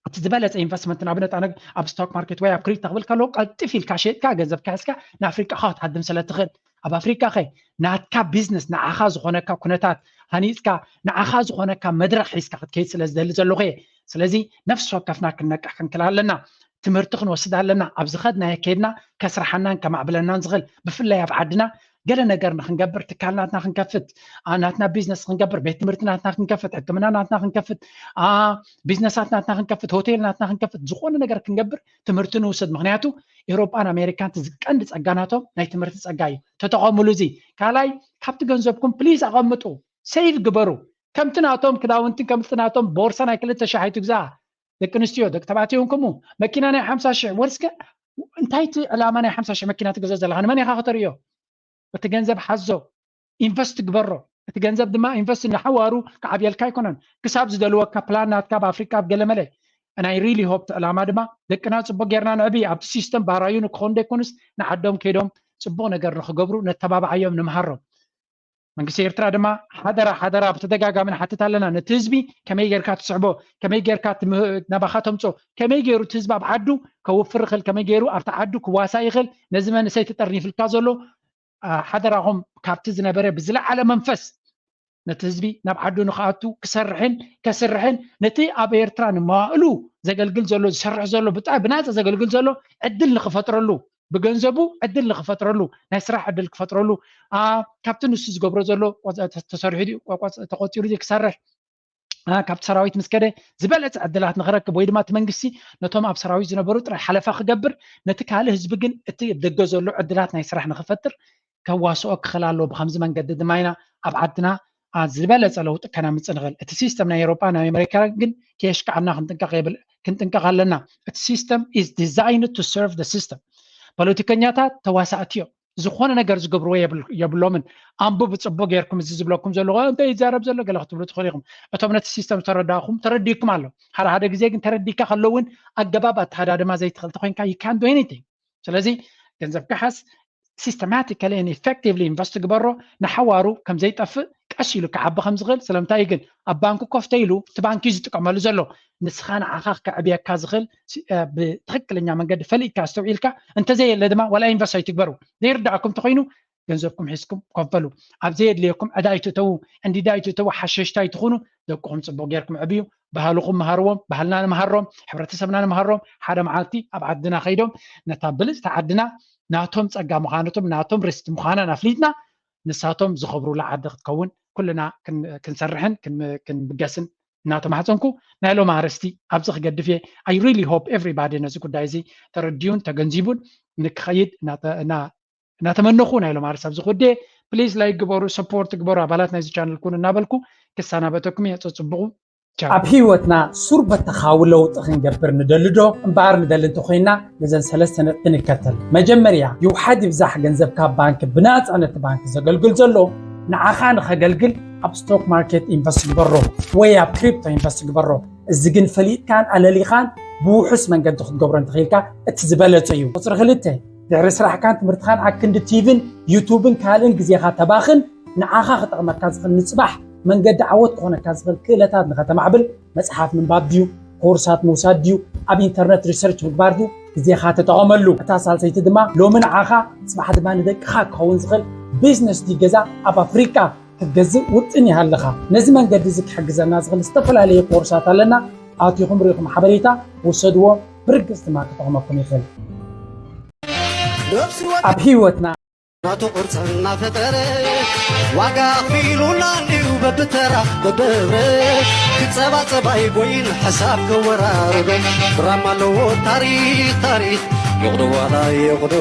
እቲ ዝበለፀ ኢንቨስትመንት ንኣብነት ኣነ ኣብ ስቶክ ማርኬት ወይ ኣብ ክሪፕቶ ክብል ከለዉ ቀልጥፍ ኢልካ ሸይጥካ ገንዘብካ ሒዝካ ንኣፍሪቃ ክትሃድም ስለ ትኽእል። ኣብ ኣፍሪቃ ኸ ናትካ ቢዝነስ ንዓኻ ዝኾነካ ኩነታት ሃኒፅካ ንዓኻ ዝኾነካ መድረኽ ሒዝካ ክትከይድ ስለ ዝደሊ ዘለኹ እየ። ስለዚ ነፍሲ ወከፍና ክንነቅሕ ክንክል ኣለና። ትምህርቲ ክንወስድ ኣለና። ኣብ ዝኸድናዮ ከይድና ከስርሓናን ከማዕብለናን ዝኽእል ብፍላይ ኣብ ዓድና ገለ ነገር ንክንገብር ትካል ናትና ክንከፍት ናትና ቢዝነስ ክንገብር ቤት ትምህርቲ ናትና ክንከፍት ሕክምና ናትና ክንከፍት ቢዝነሳት ናትና ክንከፍት ሆቴል ናትና ክንከፍት ዝኾነ ነገር ክንገብር ትምህርቲ ንውሰድ። ምክንያቱ ኤውሮጳን ኣሜሪካን እቲ ቀንዲ ጸጋ ናቶም ናይ ትምህርቲ ጸጋ እዩ። ተጠቐምሉ። እዚ ካልኣይ ካብቲ ገንዘብኩም ፕሊዝ ኣቐምጡ፣ ሴቭ ግበሩ። ከምቲ ናቶም ክዳውንትን ከምቲ ናቶም ቦርሳ ናይ ክልተ ሺሕ ኣይትግዛኣ። ደቂ ኣንስትዮ፣ ደቂ ተባዕትዮ እውን ከምኡ። መኪና ናይ ሓምሳ ሺሕ ወርስከ እንታይ እቲ ዕላማ ናይ ሓምሳ ሺሕ መኪና ትገዝኦ ዘለኻ? ንመን ኢኻ ከተርእዮ? እቲ ገንዘብ ሓዞ፣ ኢንቨስት ግበሮ። እቲ ገንዘብ ድማ ኢንቨስት ንሓዋሩ ክዓብየልካ ኣይኮነን፣ ክሳብ ዝደልወካ ፕላን ናትካ ኣብ ኣፍሪካ ኣብ ገለመለ ናይ ሪሊ ሆፕ ዕላማ ድማ ደቅና ፅቡቅ ጌርና ንዕቢ ኣብቲ ሲስተም ባራዩ ንክኾኑ ደይኮኑስ ንዓዶም ከይዶም ፅቡቅ ነገር ንክገብሩ ነተባብዓዮም፣ ንምሃሮም። መንግስቲ ኤርትራ ድማ ሓደራ ሓደራ ብተደጋጋሚ ንሓትት ኣለና። ነቲ ህዝቢ ከመይ ጌርካ ትስሕቦ፣ ከመይ ጌርካ ትምህ- ናባኻ ተምጾ፣ ከመይ ገይሩ እቲ ህዝቢ ኣብ ዓዱ ከውፍር ይኽእል፣ ከመይ ገይሩ ኣብቲ ዓዱ ክዋሳእ ይኽእል፣ ነዚ መንእሰይ ተጠርኒፍልካ ዘሎ ሓደራኹም ካብቲ ዝነበረ ብዝለዓለ መንፈስ ነቲ ህዝቢ ናብ ዓዱ ንክኣቱ ክሰርሕን ከስርሕን ነቲ ኣብ ኤርትራ ንመዋእሉ ዘገልግል ዘሎ ዝሰርሕ ዘሎ ብጣ ብናፀ ዘገልግል ዘሎ ዕድል ንክፈጥረሉ ብገንዘቡ ዕድል ንክፈጥረሉ ናይ ስራሕ ዕድል ክፈጥረሉ ካብቲ ንሱ ዝገብሮ ዘሎ ተሰሪሑ ተቆፂሩ ክሰርሕ ካብቲ ሰራዊት ምስ ከደ ዝበለፀ ዕድላት ንክረክብ ወይ ድማ እቲ መንግስቲ ነቶም ኣብ ሰራዊት ዝነበሩ ጥራይ ሓለፋ ክገብር ነቲ ካልእ ህዝቢ ግን እቲ ደገ ዘሎ ዕድላት ናይ ስራሕ ንክፈጥር ከዋስኦ ክኽእል ኣለዎ። ብከምዚ መንገዲ ድማ ኢና ኣብ ዓድና ዝበለፀ ለውጢ ከነምፅእ ንኽእል። እቲ ሲስተም ናይ ኤሮጳ ናይ ኣሜሪካ ግን ከየሽክዓና ክንጥንቀቕ የብል ክንጥንቀቕ ኣለና። እቲ system is designed to serve the system። ፖለቲከኛታት ተዋሳእቲ እዮም። ዝኾነ ነገር ዝገብርዎ የብሎምን። ኣንብቡ ፅቡቅ ጌርኩም እዚ ዝብለኩም ዘለኹ እንታይ ይዛረብ ዘሎ ገለ ክትብሉ ትኽእሉ ኢኹም። እቶም ነቲ ሲስተም ዝተረዳእኹም ተረዲእኩም ኣሎ። ሓደ ሓደ ግዜ ግን ተረዲእካ ከሎ እውን ኣገባብ ኣተሃዳድማ ዘይትኽእል ተኮይንካ you can't do anything። ስለዚ ገንዘብ ክሓስ systematically and effectively invest ግበሮ ንሓዋሩ ከም ዘይጠፍእ ቀስ ኢሉ ክዓቢ ከም ዝኽእል ስለምንታይ ግን ኣብ ባንክ ኮፍ ተይሉ እቲ ባንክ እዩ ዝጥቀመሉ ዘሎ ንስኻ ንዓኻ ከዕብየካ ዝኽእል ብትኽክለኛ መንገዲ ፈሊጥካ ኣስተውዒልካ እንተዘየለ ድማ ዋላ ኢንቨስት ኣይትግበሩ ዘይርዳእኩም ተኮይኑ ገንዘብኩም ሒዝኩም ኮፍ በሉ ኣብ ዘየድልየኩም ዕዳ ኣይትእተዉ ዕንዲዳ ኣይትእተዉ ሓሸሽቲ ኣይትኹኑ ደቅኹም ፅቡቅ ጌርኩም ዕብዩ ባህልኹም መሃርዎም ባህልና ንምሃሮም ሕብረተሰብና ንምሃሮም ሓደ መዓልቲ ኣብ ዓድና ከይዶም ነታ ብልፅቲ ዓድና ናቶም ፀጋ ምዃነቶም ናቶም ርስቲ ምዃናን ኣፍሊጥና ንሳቶም ዝኸብሩላ ዓዲ ክትከውን ኩልና ክንሰርሕን ክንብገስን እናተማሕፀንኩ ናይ ሎም ኣርስቲ ኣብዚ ክገድፍ እየ I really hope everybody ነዚ ጉዳይ እዚ ተረዲዩን ተገንዚቡን ንክኸይድ እናተመነኹ ናይ ሎም ኣርስቲ ኣብዚ ክወድየ please like ግበሩ support ግበሩ ኣባላት ናይዚ channel ኩኑ እናበልኩ ክሰናበተኩም እየ ፀፅብቑ ኣብ ህይወትና ሱር በተኻዊ ለውጢ ክንገብር ንደሊ ዶ እምበኣር ንደሊ እንተኾይንና ነዘን ሰለስተ ነጥቢ ንከተል። መጀመርያ ይውሓድ ይብዛሕ ገንዘብካ ኣብ ባንኪ ብናፃ ነቲ ባንኪ ዘገልግል ዘሎ ንዓኻ ንኸገልግል ኣብ ስቶክ ማርኬት ኢንቨስት ግበሮ ወይ ኣብ ክሪፕቶ ኢንቨስት ግበሮ። እዚ ግን ፈሊጥካን ኣለሊኻን ብውሑስ መንገዲ ክትገብሮ እንተኽኢልካ እቲ ዝበለፀ እዩ። ቁፅሪ ክልተ ድሕሪ ስራሕካን ትምህርትኻን ኣክንዲ ቲቪን ዩቱብን ካልእን ግዜኻ ተባኽን ንዓኻ ክጠቕመካ ዝኽእል ንፅባሕ መንገዲ ዓወት ክኾነካ ዝኽእል ክእለታት ንኸተማዕብል መፅሓፍ ምንባብ ድዩ ኮርሳት ምውሳድ ድዩ ኣብ ኢንተርነት ሪሰርች ምግባር ድዩ ግዜኻ ተጠቐመሉ እታ ሳልሰይቲ ድማ ሎሚ ንዓኻ ፅባሕ ድማ ንደቅኻ ክኸውን ዝኽእል ቢዝነስ ድዩ ገዛ ኣብ ኣፍሪቃ ክትገዝእ ውጥን ይሃልኻ ነዚ መንገዲ እዚ ክሕግዘና ዝኽእል ዝተፈላለየ ኮርሳት ኣለና ኣቲኹም ርኢኹም ሓበሬታ ውሰድዎ ብርግፅ ድማ ክጠቕመኩም ይኽእል ኣብ ህይወትና ናቱ ቅርፂ እናፈጠረ ዋጋ ኣኽፊሉና እንድዩ በብተራ በብህብረ ክፀባፀባ ይጎይን ሓሳብ ከወራርበ ድራማ ኣለዎ ታሪክ ታሪክ ይቕዶ ዋላ ይቕዶ